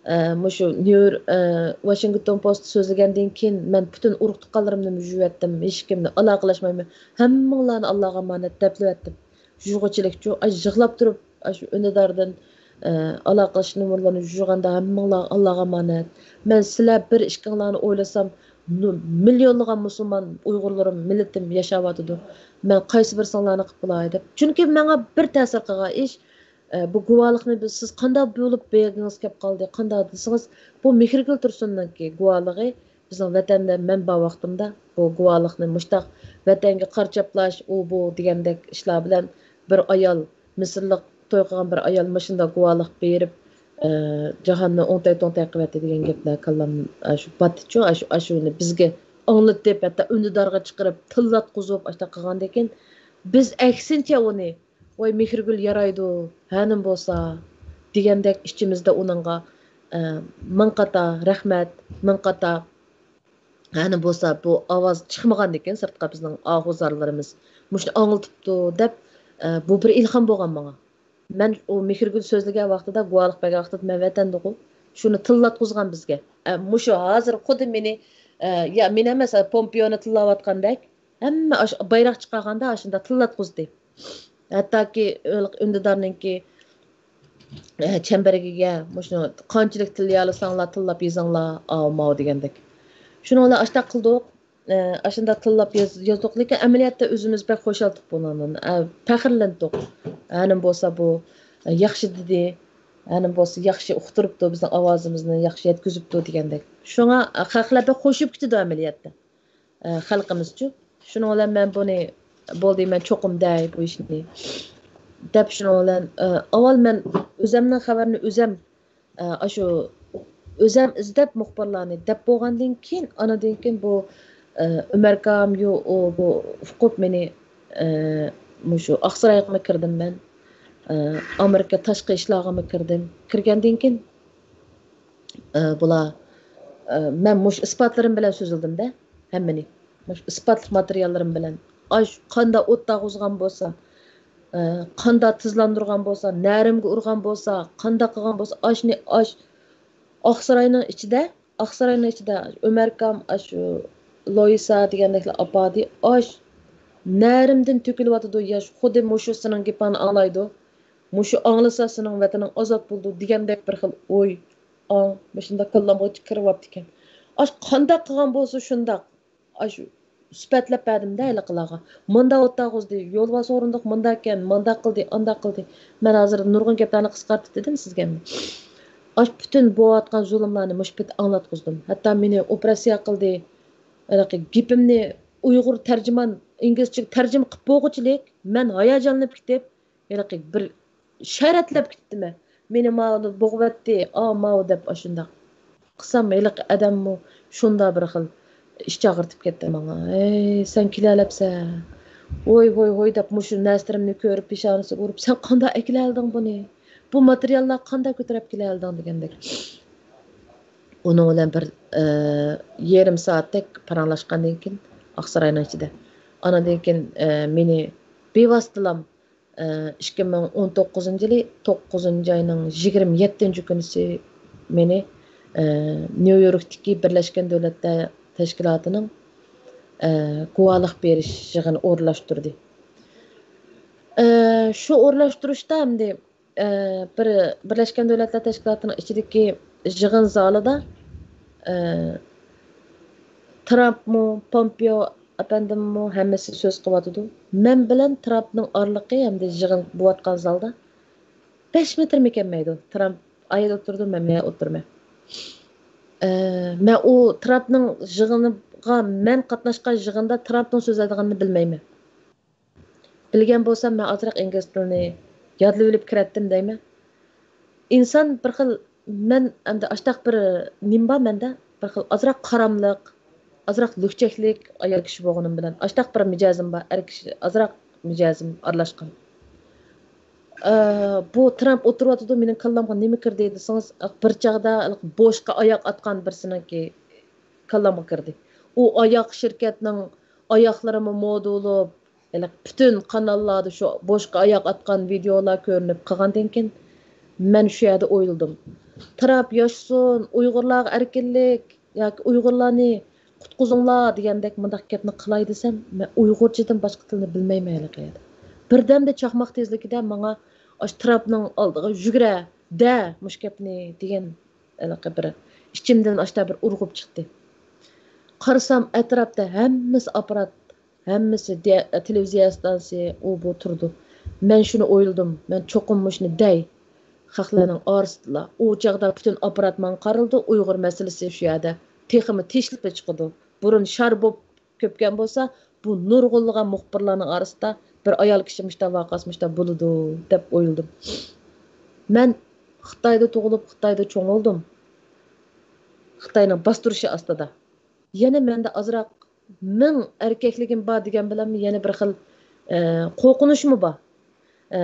ئە، مۇشۇ نيۇ-، ئە، ۋاشىنگتون پوست سۆزلىگەندىن كېيىن مەن پۈتۈن ئۇرۇق-تۇغقانلىرىمنى يۇيۇۋەتتىم. ھېچكىمنى ئالاقىلاشمايمەن. ھەممىڭلارنى ئاللاغا ئامانەت دەپلىۋەتتىم. يۇيغۇچىلىكچۇ، ئاي، يىغلاپ تۇرۇپ، ئاشۇ ئۈندىداردىن، ئە، ئالاقىلىشىش نومۇرلىرىنى يۇيغاندا ھەممىڭلار ئاللاغا ئامانەت. مەن سىلەر بىر ئىككىڭلارنى ئويلىسام، نۇ-، مىليونلىغان مۇسۇلمان ئۇيغۇرلىرىم، مىللىتىم ياشاۋاتىدۇ. مەن قايسى بىرسىڭلارنى قىلىپ بولاي دەپ. چۈنكى ماڭا بىر تەسىر قىلغان ئىش، ئە، بۇ گۇۋاھلىقنى بىز، سىز قانداق بولۇپ بەرگىڭىز كەپ قالدى، قانداق دېسىڭىز، بۇ مېھرىگۈل تۇرسۇننىڭكى گۇۋاھلىقى. بىزنىڭ ۋەتەندە مەن بار ۋاقتىمدا بۇ گۇۋاھلىقنى مۇشتاق ۋەتەنگە قارا چاپلاش، ئۇ بۇ دېگەندەك ئىشلار بىلەن بىر ئايال، مىسىرلىق توي قىلغان بىر ئايال مۇشۇنداق گۇۋاھلىق بېرىپ، ئە، جاھاننى ئوڭتەي-توڭتەي قىلىۋەتتى دېگەن گەپلەر كاللام، ئاشۇ پاتتىچۇ، ئاشۇ، ئاشۇنى بىزگە ئاڭلىتىپ، ھەتتا ئۈندىدارغا چىقىرىپ، تىللاتقۇزۇپ، ئاشۇنداق قىلغاندىكىن، بىز ئەكسىنچە ئۇنى، ۋاي مېھرىگۈل يارايدۇ، ھەنىم بولسا، دېگەندەك ئىچىمىزدە ئۇنىڭغا، ئە، مىڭ قاتا رەھمەت، مىڭ قاتا ھەنىم بولسا، بۇ ئاۋاز چىقمىغاندىكىن سىرتقا بىزنىڭ ئاھۇ زارلىرىمىز مۇشۇنى ئاڭلىتىپتۇ دەپ، ئە، بۇ بىر ئىلھام بولغان ماڭا. مەن ئۇ مېھرىگۈل سۆزلىگەن ۋاقتىدا، گۇۋاھلىق بەرگەن ۋاقتىدا مەن ۋەتەندىغۇ، شۇنى تىللاتقۇزغان بىزگە. ئە، مۇشۇ ھازىر خۇددى مېنى، ئە، يا مېنى ئەمەس، پومپېئونى تىللاۋاتقاندەك، ھەممە ئاش-، بايراق چىقارغاندا ئاشۇنداق تىللاتقۇزدى. ھەتتاكى ئۆندىدارنىڭكى، ئە، چەمبىرىكىگە مۇشۇنى قانچىلىك تىللىيالىساڭلار تىللاپ يېزىڭلار، ئاۋۇ ماۋۇ دېگەندەك. شۇنىڭ بىلەن ئاشۇنداق قىلدۇق. ئە، ئاشۇنداق تىللاپ ياز-، يازدۇق، لېكىن ئەمەلىيەتتە ئۆزىمىز بەك خۇشال بۇنىڭدىن. ئە، پەخىرلەندۇق. ھەنىم بولسا بۇ، ئە، ياخشى دېدى. ھەنىم بولسا ياخشى ئۇقتۇرۇپتۇ، بىزنىڭ ئاۋازىمىزنى ياخشى يەتكۈزۈپتۇ دېگەندەك. شۇڭا، ئە، خەقلەر بەك خوشىيىپ كېتىدۇ ئەمەلىيەتتە. ئە، خەلقىمىزچۇ. شۇنىڭ بىلەن مەن بۇنى، بولدى، مەن چوقۇم دەي بۇ ئىشنى دەپ، شۇنىڭ بىلەن، ئە، ئاۋۋال مەن ئۆزەمنىڭ خەۋىرىنى ئۆزەم، ئە، ئاشۇ ئۆزەم ئىزدەپ مۇخبىرلارنى دەپ بولغاندىن كېيىن، ئانىدىن كېيىن بۇ، ئە، ئۆمەر كاميۇ، ئۇ، بۇ ئۇقۇپ مېنى، ئە، مۇشۇ ئاقسارايغىمۇ كىردىم مەن. ئە، ئامېرىكا تاشقى ئىشلارغىمۇ كىردىم. كىرگەندىن كېيىن، ئە، بۇلار، ئە، مەن مۇشۇ ئىسپاتلىرىم بىلەن سۆزلىدىم-دە، ھەممىنى. مۇشۇ ئىسپاتلىق ماتېرىياللىرىم بىلەن. ئاش قاندا ئوت تاغۇزغان بولسا، ئە، قاندا تىزلاندۇرغان بولسا، نەرىمگە ئۇرغان بولسا، قاندا قىلغان بولسا، ئاشنى، ئاش، ئاقساراينىڭ ئىچىدە، ئاقساراينىڭ ئىچىدە ئۆمەركام، ئاشۇ لويسا دېگەندەكلەر ئاپاردى. ئاش نەرىمدىن تۆكۈلۈۋاتىدۇ، ياش خۇددى مۇشۇ سېنىڭ گېپىڭنى ئاڭلايدۇ. مۇشۇ ئاڭلىسا سېنىڭ ۋەتىنىڭ ئازاد بولىدۇ دېگەندەك بىر خىل ئوي، ئاڭ، مۇشۇنداق كاللامغا كىرىۋاپتىكەن. ئاش قانداق قىلغان بولسا شۇنداق. ئاشۇ سۈپەتلەپ بەردىم-دە ھېلىقىلارغا. مۇنداق ئوت تاغۇزدى، يولۋاس ئورۇندۇق مۇنداق ئىكەن، مۇنداق قىلدى، ئانداق قىلدى. مەن ھازىر نۇرغۇن گەپلەرنى قىسقارتىپ دېدىم سىزگە. ئاش پۈتۈن بولۇۋاتقان زۇلۇملارنى مۇشۇ پېتى ئاڭلاتقۇزدۇم. ھەتتا مېنى ئوپېراتسىيە قىلدى. ھېلىقى گېپىمنى ئۇيغۇر تەرجىمان ئىنگلىزچىگە تەرجىمە قىلىپ بولغۇچىلىك مەن ھاياجانلىنىپ كېتىپ، ھېلىقى بىر شەرەتلەپ كېتىپتىمەن. مېنى ماۋۇ بوغۇۋەتتى، ئا، ماۋۇ دەپ ئاشۇنداق قىلسام، ھېلىقى ئادەممۇ شۇنداق بىر خىل ئىچ ئاغرىتىپ كەتتى ماڭا. ھەي، سەن كېلەلەپسەن. ۋوي، ۋوي، ۋوي دەپ مۇشۇ نەرسىلىرىمنى كۆرۈپ، پېشانىسىغا ئۇرۇپ، سەن قانداق ئەكېلەلدىڭ بۇنى؟ بۇ ماتېرىياللار قانداق كۆتۈرۈپ كېلەلدىڭ دېگەندەك. ئۇنىڭ بىلەن بىر، ئە، يېرىم سائەتتەك پاراڭلاشقاندىن كېيىن ئاقساراينىڭ ئىچىدە. ئانىدىن كېيىن، ئە، مېنى بىۋاسىتىلام، ئە، ئىككى مىڭ ئون توققۇزىنچى يىلى توققۇزىنچى ئاينىڭ يىگىرمە يەتتىنچى كۈنىسى مېنى، ئە، نيۇ يوركتىكى بىرلەشكەن دۆلەتلەر تەشكىلاتىنىڭ، ئە، گۇۋاھلىق بېرىش يىغىنى ئورۇنلاشتۇردى. ئە، شۇ ئورۇنلاشتۇرۇشتا ئەمدى ئە، بىر بىرلەشكەن دۆلەتلەر تەشكىلاتىنىڭ ئىچىدىكى يىغىن زالىدا، ئە، ترامپمۇ، پومپېئو ئەپەندىممۇ ھەممىسى سۆز قىلىۋاتىدۇ. مەن بىلەن ترامپنىڭ ئارىلىقى ھەمدە يىغىن بولۇۋاتقان زالدا بەش مېتىرمۇ كەلمەيدۇ. ترامپ ئايدا ئولتۇرىدۇ، مەن مەن ئولتۇرىمەن. ئە، مەن ئۇ ترامپنىڭ يىغىنىغا، مەن قاتناشقان يىغىندا ترامپنىڭ سۆزلەيدىغىنىنى بىلمەيمەن. بىلگەن بولسام، مەن ئازراق ئىنگلىز تىلىنى يادلىۋېلىپ كىرەتتىم دەيمەن. ئىنسان بىر خىل، مەن ئەمدى ئاشتاق بىر نېمە بار مەندە، بىر خىل ئازراق قاراملىق، ئازراق لۈكچەكلىك ئايال كىشى بولغىنىم بىلەن، ئاشتاق بىر مىجەزىم بار، ئەر كىشى، ئازراق مىجەزىم ئارىلاشقان. ئە، بۇ ترامپ ئولتۇرۇۋاتىدۇ، مېنىڭ كاللامغا نېمە كىردى دېسىڭىز، بىر چاغدا بوشقا ئاياق ئاتقان بىرسىنىڭكى كاللامغا كىردى. ئۇ ئاياق شىركەتنىڭ ئاياقلىرىمۇ مودا بولۇپ، ھېلىقى پۈتۈن قاناللاردا شۇ بوشقا ئاياق ئاتقان ۋىدېئولار كۆرۈنۈپ قالغاندىن كېيىن، مەن شۇ يەردە ئويلىدىم. ترامپ ياشىسۇن، ئۇيغۇرلارغا ئەركىنلىك ياكى ئۇيغۇرلارنى قۇتقۇزۇڭلار دېگەندەك مۇنداق گەپنى قىلاي دېسەم، مەن ئۇيغۇرچىدىن باشقا تىلنى بىلمەيمەن ھېلىقى يەردە. بىردەمدە چاقماق تېزلىكىدە ماڭا ئاشۇ ترامپنىڭ ئالدىغا يۈگۈرە، دە مۇشۇ گەپنى دېگەن ھېلىقى بىر ئىچىمدىن ئاشتا بىر ئۇرغۇپ چىقتى. قارىسام، ئەتراپتا ھەممىسى ئاپپارات، ھەممىسى دە-، تېلېۋىزىيە ئىستانسىسى، ئۇ بۇ تۇرىدۇ. مەن شۇنى ئويلىدىم، مەن چوقۇم مۇشۇنى دەي. خەقلەرنىڭ ئارىسىدىلا. ئۇ چاغدا پۈتۈن ئاپپارات ماڭا قارىلىدۇ، ئۇيغۇر مەسىلىسى شۇ يەردە تېخىمۇ تېشىلىپ چىقىدۇ. بۇرۇن شار بولۇپ كۆپكەن بولسا، بۇ نۇرغۇنلىغان مۇخبىرلارنىڭ ئارىسىدا بىر ئايال كىشى مۇشتا ۋەقەسى مۇشتا بولىدۇ، دەپ ئويلىدىم. مەن خىتايدا تۇغۇلۇپ، خىتايدا چوڭ بولدۇم. خىتاينىڭ باستۇرۇشى ئاستىدا. يەنە مەندە ئازراق مىڭ ئەركەكلىكىم بار دېگەن بىلەن يەنە بىر خىل، ئە، قورقۇنچمۇ بار. ئە،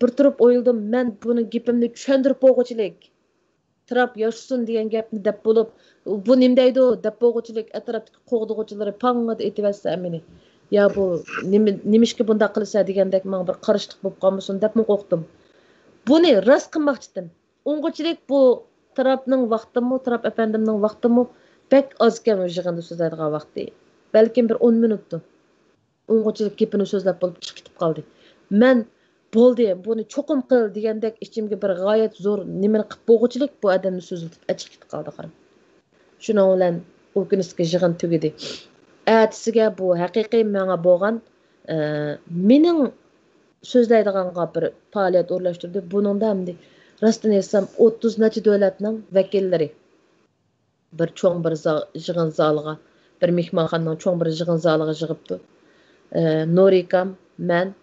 بىر تۇرۇپ ئويلىدىم، مەن بۇنىڭ گېپىمنى چۈشەندۈرۈپ بولغۇچىلىك، ترامپ ياشىسۇن دېگەن گەپنى دەپ بولۇپ، بۇ نېمە دەيدۇ دەپ بولغۇچىلىك، ئەتراپتىكى قوغدىغۇچىلىرى پاڭڭىدە ئېتىۋەتسە مېنى. يا بۇ نېمە، نېمىشقا بۇنداق قىلىسەن دېگەندەك ماڭا بىر قارشىلىق بولۇپ قالمىسۇن دەپمۇ قورقتۇم. بۇنى راست قىلماقچىدىم. ئۇنغىچىلىك بۇ ترامپنىڭ ۋاقتىمۇ، ترامپ ئەپەندىمنىڭ ۋاقتىمۇ بەك ئازكەن ئۇ يىغىندا سۆزلەيدىغان ۋاقتى. بەلكىم بىر ئون مىنۇتتۇ. ئۇنغىچىلىك گېپىنى سۆزلەپ بولۇپ چىقىپ كېتىپ قالدى. مەن بولدى، بۇنى چوقۇم قىل دېگەندەك ئىچىمگە بىر غايەت زور نېمىنى قىپ بولغۇچىلىك بۇ ئادەمنى سۆزلىتىپ ئەچىقىپ كېتىپ قالدى قارا. شۇنىڭ بىلەن ئۇكىنىسكى يىغىن تۈگىدى. ئەتىسىگە بۇ ھەقىقىي ماڭا بولغان، ئە، مېنىڭ سۆزلەيدىغانغا بىر پائالىيەت ئورۇنلاشتۇردى. بۇنىڭدا ئەمدى راستىنى ئېيتسام، ئوتتۇز نەچچە دۆلەتنىڭ ۋەكىللىرى بىر چوڭ بىر زا-، يىغىن زالىغا، بىر مېھمانخانىنىڭ چوڭ بىر يىغىن زالىغا يىغىپتۇ. ئە، نۇرىكام، مەن،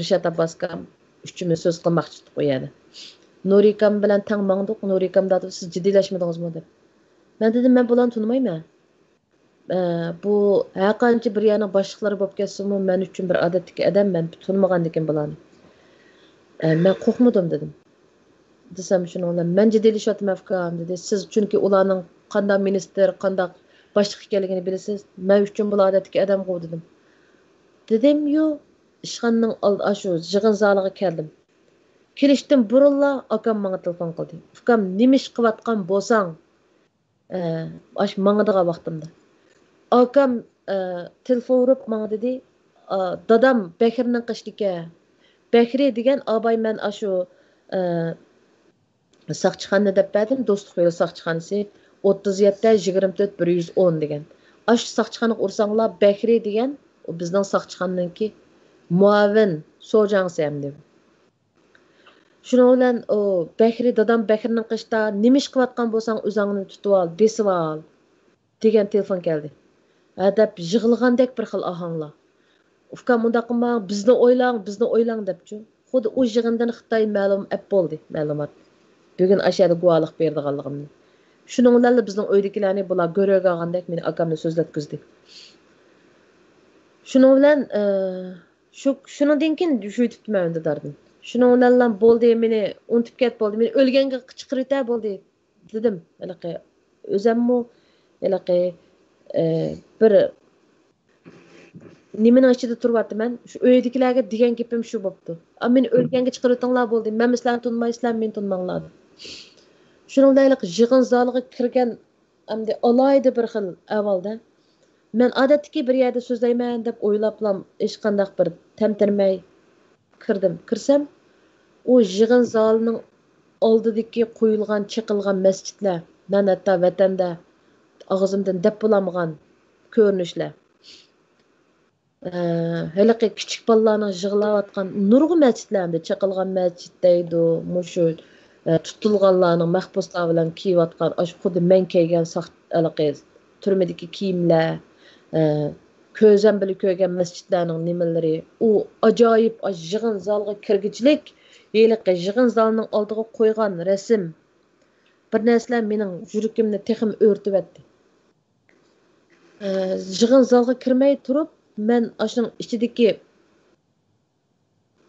رىشات ئابباسكام ئۈچىمىز سۆز قىلماقچى ئىدۇق ئۇ يەردە. نۇرىكام بىلەن تەڭ ماڭدۇق. نۇرىكام دادۇ، سىز جىددىيلەشمىدىڭىزمۇ دەپ. مەن دېدىم، مەن بۇلارنى تونۇمايمەن. ئە، بۇ ھەرقانچە بىر يەرنىڭ باشلىقلىرى بولۇپ كەتسىمۇ، مەن ئۈچۈن بىر ئادەتتىكى ئادەم، مەن تونۇمىغاندىكىن بۇلارنى. ئە، مەن قورقمىدىم دېدىم. دېسەم، شۇنىڭ بىلەن مەن جىددىيلىشىۋاتىمەن ئۇكام دېدى. سىز چۈنكى ئۇلارنىڭ قانداق مىنىستىر، قانداق باشلىق ئىكەنلىكىنى بىلىسىز. مەن ئۈچۈن بۇلار ئادەتتىكى ئادەمغۇ دېدىم. دېدىميۇ، ئىشخانىنىڭ ئالدى، ئاشۇ يىغىن زالىغا كەلدىم. كېلىشتىن بۇرۇنلا ئاكام ماڭا تېلېفون قىلدى. ئۇكام، نېمە ئىش قىلىۋاتقان بولساڭ، ئە، ئاشۇ ماڭىدىغان ۋاقتىمدا. ئاكام، ئە، تېلېفون ئۇرۇپ ماڭا دېدى، ئا، دادام بەكرىنىڭ قېشىدىكەن. بەكرى دېگەن ئاباي مەن ئاشۇ، ئە، ساقچىخانا دەپ بەردىم، دوستلۇق يولى ساقچىخانىسى، ئوتتۇز يەتتە، يىگىرمە تۆت، بىر يۈز ئون دېگەن. ئاشۇ ساقچىخانىغا ئۇرساڭلار، بەكرى دېگەن، ئۇ بىزنىڭ ساقچىخانىنىڭكى مۇئاۋىن سوجاڭسى ئەمدى. شۇنىڭ بىلەن ئۇ بەكرى، دادام بەكرىنىڭ قېشىدا، نېمە ئىش قىلىۋاتقان بولساڭ ئۆزۈڭنى تۇتۇۋال، بېسىۋال دېگەن تېلېفون كەلدى. ھە دەپ يىغلىغاندەك بىر خىل ئاھاڭلار. ئۇكام، مۇنداق قىلماڭ، بىزنى ئويلاڭ، بىزنى ئويلاڭ دەپچۇ. خۇددى ئۇ يىغىندىن خىتاي مەلۇم ئەپ بولدى، مەلۇمات. بۈگۈن ئاشۇ يەردە گۇۋاھلىق بېرىدىغانلىقىمنى. شۇنىڭ بىلەنلا بىزنىڭ ئۆيدىكىلەرنى بۇلار گۆرۈگە ئالغاندەك مېنى ئاكامنى سۆزلەتكۈزدى. شۇنىڭ بىلەن، ئە، شۇ، شۇنىڭدىن كېيىن شۇ يېتىپتىمەن ئۆندىداردىن. شۇنىڭ بىلەنلا بولدى، مېنى ئۇنتۇپ كەت بولدى، مېنى ئۆلگەنگە چىقىرىۋېتە بولدى دېدىم. ھېلىقى ئۆزەممۇ ھېلىقى، ئە، بىر نېمىنىڭ ئىچىدە تۇرۇۋاتىمەن، شۇ ئۆيدىكىلەرگە دېگەن گېپىم شۇ بوپتۇ. ئا، مېنى ئۆلگەنگە چىقىرىۋېتىڭلار بولدى، مەنمۇ سىلەرنى تونۇماي، سىلەرمۇ مېنى تونۇماڭلار دېدى. شۇنىڭ بىلەن ھېلىقى يىغىن زالىغا كىرگەن ئەمدى ئالاھىدە بىر خىل ئەھۋالدا. مەن ئادەتتىكى بىر يەردە سۆزلەيمەن دەپ ئويلاپلام ھېچقانداق بىر تەمتىرىمەي كىردىم. كىرسەم، ئۇ يىغىن زالىنىڭ ئالدىدىكى قويۇلغان، چېقىلغان مەسچىتلەر، مەن ھەتتا ۋەتەندە ئاغزىمدىن دەپ بولالمىغان كۆرۈنۈشلەر. ئە، ھېلىقى كىچىك بالىلارنىڭ يىغلاۋاتقان نۇرغۇن مەسچىتلەر، ئەمدى چېقىلغان مەسچىت دەيدۇ، مۇشۇ، ئە، تۇتۇلغانلارنىڭ مەھبۇسلار بىلەن كىيىۋاتقان، ئاشۇ خۇددى مەن كىيگەن ساق-، ھېلىقى تۈرمىدىكى كىيىملەر، ئە، كۆزەم بىلەن كۆرگەن مەسچىتلەرنىڭ نېمىلىرى، ئۇ ئاجايىپ، ئاشۇ يىغىن زالىغا كىرگۈچىلىك، ھېلىقى يىغىن زالىنىڭ ئالدىغا قويغان رەسىم، بىر نەرسىلەر مېنىڭ يۈرىكىمنى تېخىمۇ ئۆرتىۋەتتى. ئە، يىغىن زالغا كىرمەي تۇرۇپ، مەن ئاشۇنىڭ ئىچىدىكى،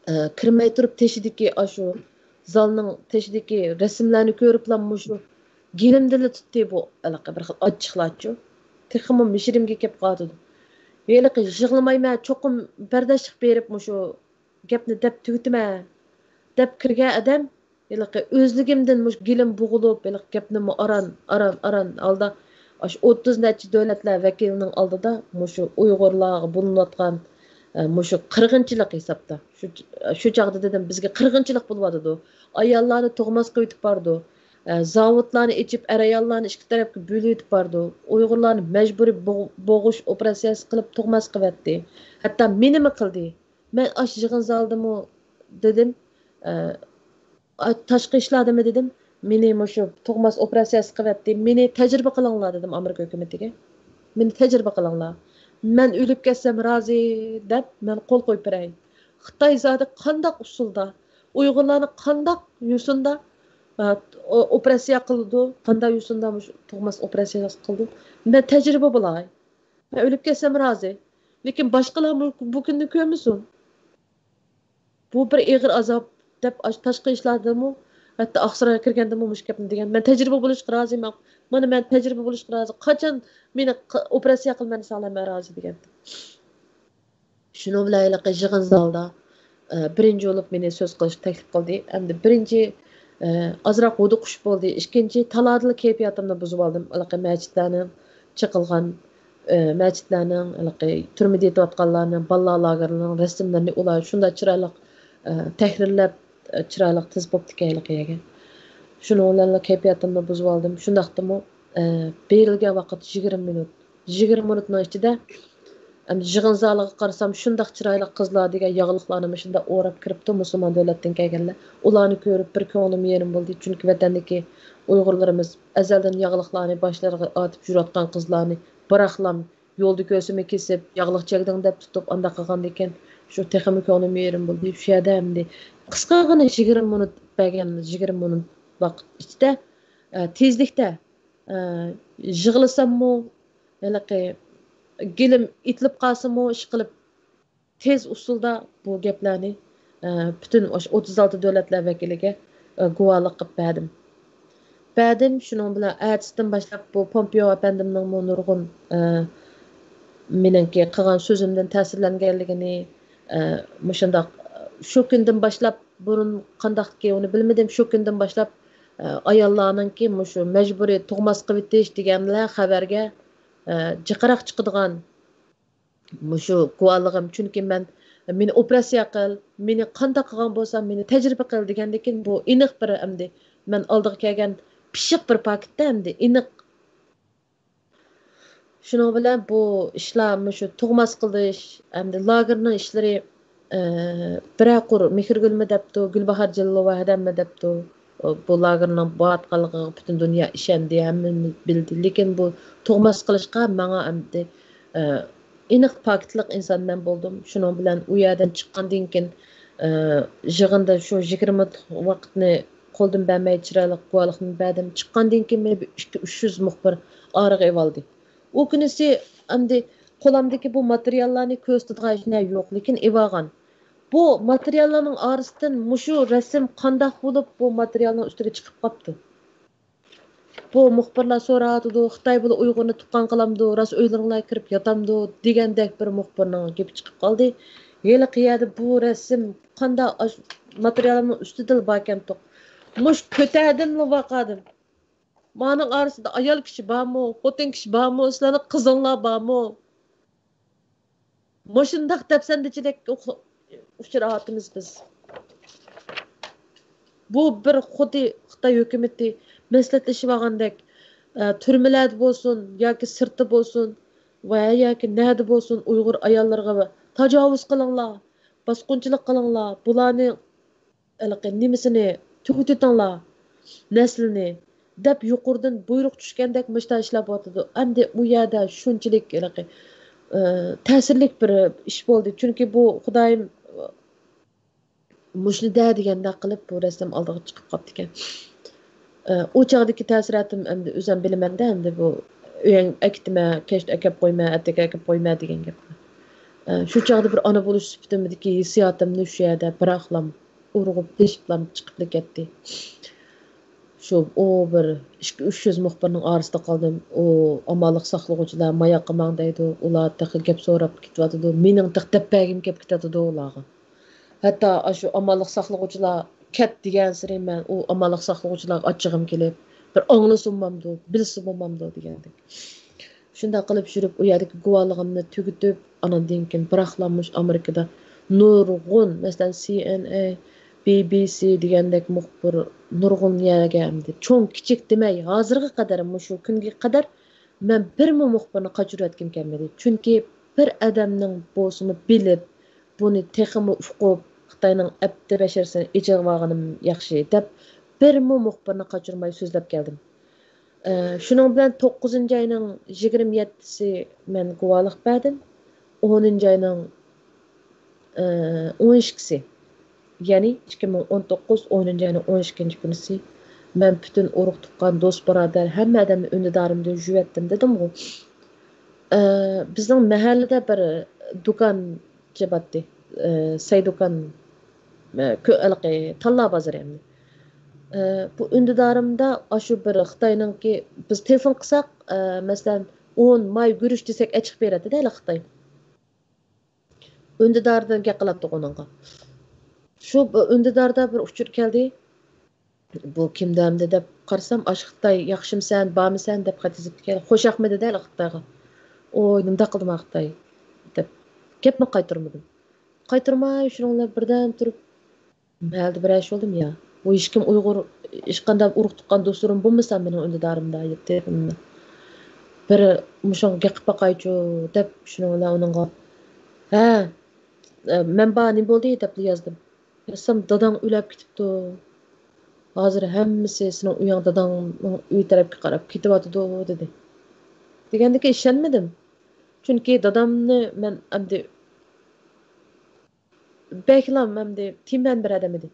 ئە، كىرمەي تۇرۇپ تېشىدىكى، ئاشۇ زالنىڭ تېشىدىكى رەسىملەرنى كۆرۈپلا مۇشۇ گېلىمدىنلا تۇتتى بۇ، ھېلىقى بىر خىل ئاچچىقلارچۇ. تېخىمۇ مىشىرىمگە كېلىپ قالىدۇ. ھېلىقى يىغلىمايمەن، چوقۇم بەرداشلىق بېرىپ مۇشۇ گەپنى دەپ تۈگىتىمەن دەپ كىرگەن ئادەم، ھېلىقى ئۆزلۈكۈمدىن مۇشۇ گېلىم بوغۇلۇپ، ھېلىقى گەپنىمۇ ئاران، ئاران، ئاران ھالدا، ئاشۇ ئوتتۇز نەچچە دۆلەتلەر ۋەكىلىنىڭ ئالدىدا مۇشۇ ئۇيغۇرلارغا بولۇنۇۋاتقان، ئە، مۇشۇ قىرغىنچىلىق ھېسابتا. شۇ، شۇ چاغدا دېدىم، بىزگە قىرغىنچىلىق بولۇۋاتىدۇ. ئاياللارنى تۇغماس قىلىۋېتىپ بارىدۇ. ئە، زاۋۇتلارنى ئېچىپ، ئەر-ئاياللارنى ئىككى تەرەپكە بۆلۈۋېتىپ بارىدۇ. ئۇيغۇرلارنى مەجبۇرىي بوغ-، بوغۇش ئوپېراتسىيەسى قىلىپ تۇغماس قىلىۋەتتى. ھەتتا مېنىمۇ قىلدى. مەن ئاشۇ يىغىن زالىدىمۇ دېدىم، ئە، ئا-، تاشقى ئىشلاردىمۇ دېدىم، مېنى مۇشۇ تۇغماس ئوپېراتسىيەسى قىلىۋەتتى، مېنى تەجرىبە قىلىڭلار دېدىم ئامېرىكا ھۆكۈمىتىگە. مېنى تەجرىبە قىلىڭلار. مەن ئۆلۈپ كەتسەم رازى دەپ مەن قول قويۇپ بېرەي. خىتاي زادى قانداق ئۇسۇلدا، ئۇيغۇرلارنى قانداق يوسۇندا، ئا، ئو-، ئوپېراتسىيە قىلىدۇ، قانداق يوسۇندا مۇشۇ تۇغماس ئوپېراتسىيەسى قىلىدۇ. مەن تەجرىبە بولاي. مەن ئۆلۈپ كەتسەم رازى. لېكىن باشقىلار بۇ، بۇ كۈننى كۆرمىسۇن. بۇ بىر ئېغىر ئازاب دەپ، ئاشۇ تاشقى ئىشلاردىمۇ، ھەتتا ئاقسارايغا كىرگەندىمۇ مۇشۇ گەپنى دېگەن. مەن تەجرىبە بولۇشقا رازىمەن. مانا مەن تەجرىبە بولۇشقا رازى. قاچان مېنى ق-، ئوپېراتسىيە قىلىمەن دېسەڭلار، مەن رازى دېگەنتىم. شۇنىڭ بىلەن ھېلىقى يىغىن زالدا، ئە، بىرىنچى بولۇپ مېنى سۆز قىلىشقا تەكلىپ قىلدى. ئەمدى بىرىنچى، ئە، ئازراق ھودۇقۇش بولدى. ئىككىنچى، تالادا كەيپىياتىمنى بۇزۇۋالدىم. ھېلىقى مەچىتلەرنىڭ چېقىلغان، ئە، مەچىتلەرنىڭ، ھېلىقى تۈرمىدە يېتىۋاتقانلارنىڭ، بالىلار لاگېرلىرىنىڭ رەسىملىرىنى ئۇلار شۇنداق چىرايلىق، ئە، تەھرىرلەپ، ئە، چىرايلىق تىزىپ بوپتىكەن ھېلىقى يەرگە. شۇنىڭ بىلەنلا كەيپىياتىمنى بۇزۇۋالدىم. شۇنداقتىمۇ، ئە، بېرىلگەن ۋاقىت يىگىرمە مىنۇت. يىگىرمە مىنۇتنىڭ ئىچىدە ئەمدى يىغىن زالىغا قارىسام، شۇنداق چىرايلىق قىزلار دېگەن ياغلىقلارنى مۇشۇنداق ئوراپ كىرىپتۇ، مۇسۇلمان دۆلەتتىن كەلگەنلەر. ئۇلارنى كۆرۈپ بىر كۆڭلۈم يېرىم بولدى، چۈنكى ۋەتەندىكى ئۇيغۇرلىرىمىز ئەزەلدىن ياغلىقلارنى باشلىرىغا ئارتىپ يۈرۈۋاتقان قىزلارنى بىراقلام يولدا كۆرسىمۇ كېسىپ، ياغلىق چەگدىڭ دەپ تۇتۇپ ئانداق قىلغاندىكىن، شۇ تېخىمۇ كۆڭلۈم يېرىم بولدى. شۇ يەردە ئەمدى قىسقىغىنە يىگىرمە مىنۇت بەرگەن، يىگىرمە مىنۇت ۋاقىت ئىچىدە، ئە، تېزلىكتە، ئە، يىغلىساممۇ، ھېلىقى گېلىم ئېتىلىپ قالسىمۇ، ئىشقىلىپ تېز ئۇسۇلدا بۇ گەپلەرنى، ئە، پۈتۈن ئوش-، ئوتتۇز ئالتە دۆلەتلەر ۋەكىلىگە، ئە، گۇۋاھلىق قىلىپ بەردىم. بەردىم. شۇنىڭ بىلەن ئەتىسىدىن باشلاپ بۇ پومپېئو ئەپەندىمنىڭمۇ نۇرغۇن، ئە، مېنىڭكى قىلغان سۆزۈمدىن تەسىرلەنگەنلىكىنى، ئە، مۇشۇنداق، شۇ كۈندىن باشلاپ، بۇرۇن قانداقتىكى ئۇنى بىلمىدىم، شۇ كۈندىن باشلاپ، ئە، ئاياللارنىڭكى مۇشۇ مەجبۇرىي تۇغماس قىلىۋېتىش دېگەنلەر خەۋەرگە، ئە، جىقراق چىقىدىغان مۇشۇ گۇۋاھلىقىم، چۈنكى مەن، مېنى ئوپېراتسىيە قىل، مېنى قانداق قىلغان بولسا، مېنى تەجرىبە قىل دېگەندىكىن، بۇ ئېنىق بىر ئەمدى مەن ئالدىغا كەلگەن پىششىق بىر پاكىتتا ئەمدى ئېنىق. شۇنىڭ بىلەن بۇ ئىشلار، مۇشۇ تۇغماس قىلىش، ئەمدى لاگېرنىڭ ئىشلىرى، ئە، بىرەر قۇر مېھرىگۈلمۇ دەپتۇ، گۈلباھار جېلىلوۋا ھەدەممۇ دەپتۇ. بۇ لاگېرنىڭ باراتقانلىقىغا پۈتۈن دۇنيا ئىشەندى، ھەممىمىز بىلدى. لېكىن بۇ تۇغماس قىلىشقا ماڭا ئەمدى، ئە، ئېنىق پاكىتلىق ئىنسان مەن بولدۇم. شۇنىڭ بىلەن ئۇ يەردىن چىققاندىن كېيىن، ئە، يىغىندا شۇ يىگىرمە مىنۇت ۋاقىتنى قولدىن بەرمەي چىرايلىق گۇۋاھلىقنى بەردىم. چىققاندىن كېيىن مېنى بىر ئىككى، ئۈچ يۈز مۇخبىر ئارىغا ئېۋالدى. ئۇ كۈنىسى ئەمدى قولۇمدىكى بۇ ماتېرىياللارنى كۆرسىتىدىغان ھېچ نەرسە يوق، لېكىن ئېۋالغان. بۇ ماتېرىياللارنىڭ ئارىسىدىن مۇشۇ رەسىم قانداق بولۇپ بۇ ماتېرىيالنىڭ ئۈستىگە چىقىپ قاپتۇ؟ بۇ مۇخبىرلار سوراۋاتىدۇ، خىتاي بۇلا ئۇيغۇرنى تۇغقان قىلامدۇ، راست ئۆيلىرىڭلارغا كىرىپ ياتامدۇ دېگەندەك بىر مۇخبىرنىڭ گېپى چىقىپ قالدى. ھېلىقى يەردە بۇ رەسىم قانداق ئاش-، ماتېرىيالنىڭ ئۈستىدىلا باركەنتۇق. مۇشۇ كۆتەردىملا ۋاقادىم. مانىڭ ئارىسىدا ئايال كىشى بارمۇ، خوتۇن كىشى بارمۇ، سىلەرنىڭ قىزىڭلار بارمۇ؟ مۇشۇنداق دەپسەندىچىلىك ئۇچراۋاتىمىز بىز. بۇ بىر خۇددى خىتاي ھۆكۈمىتى مەسلىھەتلىشىۋالغاندەك، ئە، تۈرمىلەردە بولسۇن ياكى سىرتتا بولسۇن ۋە ياكى نەدە بولسۇن، ئۇيغۇر ئاياللىرىغا تاجاۋۇز قىلىڭلار، باسقۇنچىلىق قىلىڭلار، بۇلارنى ھېلىقى نېمىسىنى تۈگىتىۋېتىڭلار، نەسلىنى، دەپ يۇقىرىدىن بۇيرۇق چۈشكەندەك مۇشتا ئىشلار بولۇۋاتىدۇ. ئەمدى ئۇ يەردە شۇنچىلىك ھېلىقى، ئى، تەسىرلىك بىر ئىش بولدى. چۈنكى بۇ خۇدايىم، ئى، مۇشۇنى دە دېگەندەك قىلىپ بۇ رەسىم ئالدىغا چىقىپ قاپتىكەن. ئى، ئۇ چاغدىكى تەسىراتىم ئەمدى ئۆزۈم بىلىمەندە، ئەمدى بۇ ئۆيۈڭ ئەكېتىمە، كەچتە ئەكەپ قويما، ئەتىگە ئەكەپ قويما دېگەن گەپنى. ئە، شۇ چاغدا بىر ئانا بولۇش سۈپىتىمدىكى ھېسسىياتىمنى شۇ يەردە بىراقلام ئۇرغۇپ، تېشىپلام چىقىپلا كەتتى. شۇ، ئۇ بىر ئىككى، ئۈچ يۈز مۇخبىرنىڭ ئارىسىدا قالدىم. ئۇ ئامانلىق ساقلىغۇچىلار ماياققا ماڭ دەيدۇ. ئۇلار تېخى گەپ سوراپ كېتىۋاتىدۇ. مېنىڭ تېخى دەپ بەرگۈم كېلىپ كېتىۋاتىدۇ ئۇلارغا. ھەتتا ئاشۇ ئامانلىق ساقلىغۇچىلار كەت دېگەنسېرى مەن ئۇ ئامانلىق ساقلىغۇچىلارغا ئاچچىقىم كېلىپ، بىر ئاڭلىسا بولمامدۇ، بىلسە بولمامدۇ دېگەندەك. شۇنداق قىلىپ يۈرۈپ، ئۇ يەردىكى گۇۋاھلىقىمنى تۈگىتىپ، ئاناندىن كېيىن بىراقلا مۇشۇ ئامېرىكىدا نۇرغۇن، مەسىلەن، سى ئېن ئېن، بى بى سى دېگەندەك مۇخبىر نۇرغۇن يەرگە ئەمدى چوڭ، كىچىك دېمەي، ھازىرغا قەدەر، مۇشۇ كۈنگە قەدەر مەن بىرمۇ مۇخبىرنى قاچۇرۇۋەتكۈم كەلمىدى. چۈنكى بىر ئادەمنىڭ بولسىمۇ بىلىپ، بۇنى تېخىمۇ ئۇقۇپ، خىتاينىڭ ئەپتى بەشىرىسىنى ئېچىۋالغىنىم ياخشى دەپ، بىرمۇ مۇخبىرنى قاچۇرماي سۆزلەپ كەلدىم. ئە، شۇنىڭ بىلەن توققۇزىنچى ئاينىڭ يىگىرمە يەتتىسى مەن گۇۋاھلىق بەردىم. ئونىنچى ئاينىڭ، ئە، ئون ئىككىسى، يەنى ئىككى مىڭ ئون توققۇز ئونىنچى ئاينىڭ ئون ئىككىنچى كۈنىسى مەن پۈتۈن ئۇرۇق-تۇغقان، دوست-بۇرادەر، ھەممە ئادەمنى ئۈندىدارىمدىن يۇيۇۋەتتىم دېدىمغۇ. ئە، بىزنىڭ مەھەللىدە بىر دۇكانچى باتتى. ئە، سەي دۇكان، ئە، كۆ-، ھېلىقى تاللا بازىرى ئەمدى. ئە، بۇ ئۈندىدارىمدا ئاشۇ بىر خىتاينىڭكى، بىز تېلېفون قىلساق، ئە، مەسىلەن، ئون ماي گۈرۈچ دېسەك، ئەچىقىپ بېرەتتى-دە ھېلىقى خىتاي. ئۈندىدارىدىن گەپ قىلاتتۇق ئۇنىڭغا. شۇ ئۈندىداردا بىر ئۇچۇر كەلدى. بۇ كىمدۇ ئەمدى دەپ قارىسام، ئاشۇ خىتاي، ياخشىمسەن، بارمىسەن دەپ خەت يېزىپتىكەن. خوش ياقمىدى دەل خىتايغا. ئوي، نېمىنداق قىلدىم خىتاي دەپ گەپمۇ قايتۇرمىدىم. قايتۇرماي شۇنىڭ بىلەن بىردەم تۇرۇپ، مەھەلدە بىر ئىش بولدۇم يا. بۇ ھېچكىم ئۇيغۇر، ھېچقانداق ئۇرۇق تۇغقان دوستلىرىم بولمىسا مېنىڭ ئۈندىدارىمدا يەتتى. بىر مۇشۇڭغا گەپ قىلىپ باقايچۇ دەپ شۇنىڭ بىلەن ئۇنىڭغا، ھە، مەن بار، نېمە بولدى دەپلا يازدىم. يازسام، داداڭ ئۆلۈپ كېتىپتۇ. ھازىر ھەممىسى سېنىڭ ئۆيۈڭ، داداڭنىڭ ئۆيى تەرەپكە قاراپ كېتىۋاتىدۇ دېدى. دېگەندىكىن ئىشەنمىدىم. چۈنكى دادامنى مەن ئەمدى بەكلا ئەمدى تىمەن بىر ئادەم ئىدى.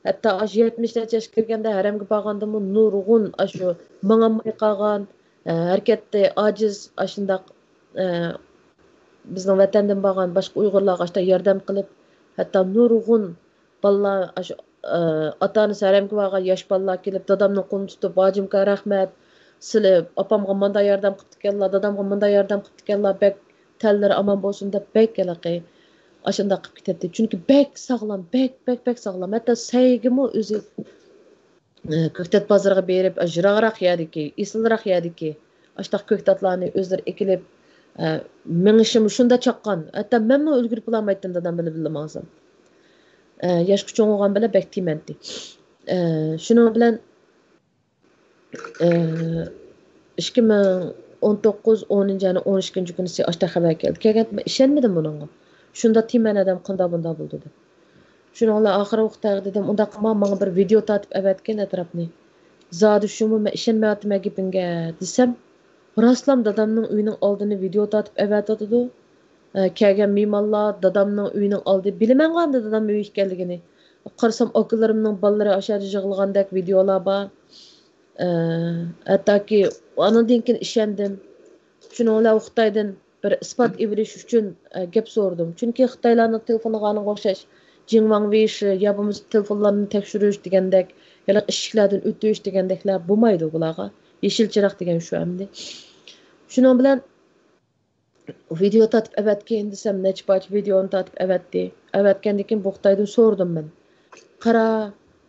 ھەتتا ئاشۇ يەتمىش نەچچە ياشقا كىرگەندە ھەرەمگە بارغاندىمۇ نۇرغۇن ئاشۇ ماڭالماي قالغان، ئە، ھەرىكەتتە ئاجىز، ئاشۇنداق، ئە، بىزنىڭ ۋەتەندىن بارغان باشقا ئۇيغۇرلارغا ئاشۇنداق ياردەم قىلىپ، ھەتتا نۇرغۇن بالىلار، ئاشۇ، ئە، ئاتا-ئانىسى ھەرەمگە بارغان ياش بالىلار كېلىپ، دادامنىڭ قولىنى تۇتۇپ، «ھاجىمكا، رەھمەت، سىلى ئاپامغا مۇنداق ياردەم قىپتىكەنلا، دادامغا مۇنداق ياردەم قىپتىكەنلا، بەك تەنلىرى ئامان بولسۇن» دەپ بەك ھېلىقى ئاشۇنداق قىلىپ كېتەتتى. چۈنكى بەك ساغلام، بەك، بەك، بەك ساغلام. ھەتتا سەيگىمۇ ئۆزى، ئە، كۆكتات بازىرىغا بېرىپ، ئە، يىراقراق يەردىكى، ئېسىلراق يەردىكى ئاشۇنداق كۆكتاتلارنى ئۆزلىرى ئېكىلىپ، ئە، مېڭىشىمۇ شۇنداق چاققان. ھەتتا مەنمۇ ئۈلگۈرۈپ بولالمايتتىم دادام بىلەن بىللە ماڭسام. ئە، ياشقا چوڭ بولغان بىلەن بەك تىمەنتى. ئە، شۇنىڭ بىلەن ئىككى مىڭ ئون توققۇز ئونىنچى ئاينىڭ ئون ئىككىنچى كۈنىسى ئاشتا خەۋەر كەلدى. كەلگەندە مەن ئىشەنمىدىم بۇنىڭغا. شۇنداق تىمەن ئادەم قانداق بۇنداق بولدى دەپ. شۇنىڭ بىلەن ئاخىرى ئۇقتايغا دېدىم، ئۇنداق قىلما، ماڭا بىر ۋىدېئو تارتىپ ئەۋەتكىن ئەتراپنى. زادى شۇمۇ، مەن ئىشەنمەيۋاتىمەن گېپىڭگە دېسەم، راستلام دادامنىڭ ئۆيىنىڭ ئالدىنى ۋىدېئو تارتىپ ئەۋەتىۋاتىدۇ. ئە، كەلگەن مېھمانلار دادامنىڭ ئۆيىنىڭ ئالدى، بىلىمەنغۇ ئەمدى دادام ئۆيى ئىكەنلىكىنى. قارىسام، ئاكىلىرىمنىڭ بالىلىرى ئاشۇ يەردە يىغىلغاندەك ۋىدېئولار بار. ئە، ھەتتاكى ئانىڭدىن كېيىن ئىشەندىم. شۇنىڭ بىلەن خىتايدىن بىر ئىسپات ئېلىش ئۈچۈن، ئە، گەپ سورىدىم. چۈنكى خىتايلارنىڭ تېلېفونىغا ئوخشاش جىڭۋاڭ ۋېيشى يا بولمىسا تېلېفونلارنى تەكشۈرۈش دېگەندەك، ھېلىقى ئىشىكلەردىن ئۆتۈش دېگەندەكلەر بولمايدۇ بۇلارغا. يېشىل چىراغ دېگەن شۇ ئەمدى. شۇنىڭ بىلەن ۋىدېئو تارتىپ ئەۋەتكىن دېسەم، نەچچە پارچە ۋىدېئونى تارتىپ ئەۋەتتى. ئەۋەتكەندىن كېيىن بۇ خىتايدىن سورىدىم مەن. «قارا،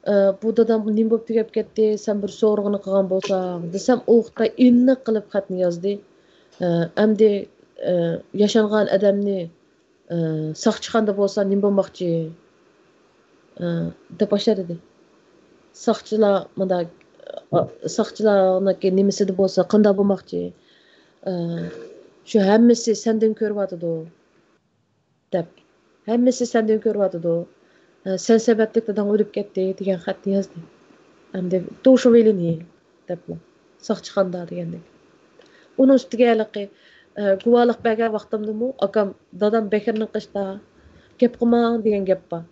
ئە، بۇ دادام نېمە بولۇپ تۈگەپ كەتتى، سەن بىر سورىغىنى قىلغان بولساڭ» دېسەم، ئۇ خىتاي ئېنىق قىلىپ خەتنى يازدى. ئە، ئەمدى، ئە، ياشانغان ئادەمنى، ئە، ساقچىخانىدا بولسا نېمە بولماقچى؟ ئە، دەپ ئاشۇ دېدى. ساقچىلار مۇنداق، ئە، ساقچىلارنىڭكى نېمىسىدە بولسا قانداق بولماقچى؟ ئە، شۇ ھەممىسى سەندىن كۆرۈۋاتىدۇ، دەپ. ھەممىسى سەندىن كۆرۈۋاتىدۇ. ئە، سەن سەۋەبلىك داداڭ ئۆلۈپ كەتتى، دېگەن خەتنى يازدى. ئەمدى «دوشۇۋېلىنى» دەپلا. ساقچىخانىدا دېگەندەك. ئۇنىڭ ئۈستىگە ھېلىقى، ئە، گۇۋاھلىق بەرگەن ۋاقتىمدىمۇ ئاكام، دادام بەكرىنىڭ قېشىدا، گەپ قىلماڭ دېگەن گەپ بار.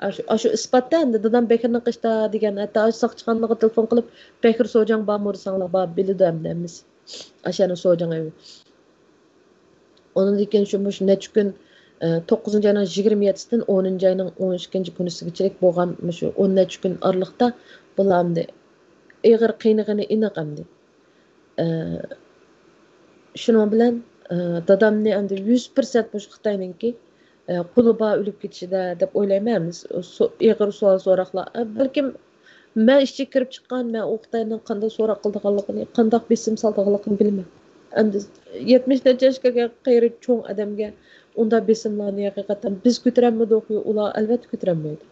ئاشۇ، ئاشۇ ئىسپاتتا ئەمدى دادام بەكرىنىڭ قېشىدا دېگەن، ھەتتا ئاشۇ ساقچىخانىغا تېلېفون قىلىپ، «بەكرى سوجاڭ بارمۇ؟» دېسەڭلار، بار، بىلىدۇ ئەمدى ھەممىسى. ئاشۇ يەرنىڭ سوجاڭ ئەۋى. ئۇنىڭدىن كېيىن شۇ، مۇشۇ نەچچە كۈن، ئە، توققۇزىنچى ئاينىڭ يىگىرمە يەتتىسىدىن ئونىنچى ئاينىڭ ئون ئىككىنچى كۈنىسىگىچىلىك بولغان مۇشۇ ئون نەچچە كۈن ئارىلىقتا بۇلار ئەمدى ئېغىر قىينىغىنى ئېنىق ئەمدى. ئە، شۇنىڭ بىلەن، ئە، دادامنى ئەمدى يۈز پىرسەنت مۇشۇ خىتاينىڭكى، ئە، قولى بار ئۆلۈپ كېتىشىدە دەپ ئويلايمەن. ئەمدى سو-، ئېغىر سوئال سوراقلار. ئە، بەلكىم مەن ئىچىگە كىرىپ چىققان، مەن ئۇ خىتاينىڭ قانداق سوراق قىلىدىغانلىقىنى، قانداق بېسىم سالىدىغانلىقىنى بىلىمەن. ئەمدى يەتمىش نەچچە ياشقا كىرگەن قېرى چوڭ ئادەمگە ئۇنداق بېسىملارنى ھەقىقەتەن بىز كۆتۈرەلمىدۇقى، ئۇلار ئەلۋەتتە كۆتۈرەلمەيدۇ.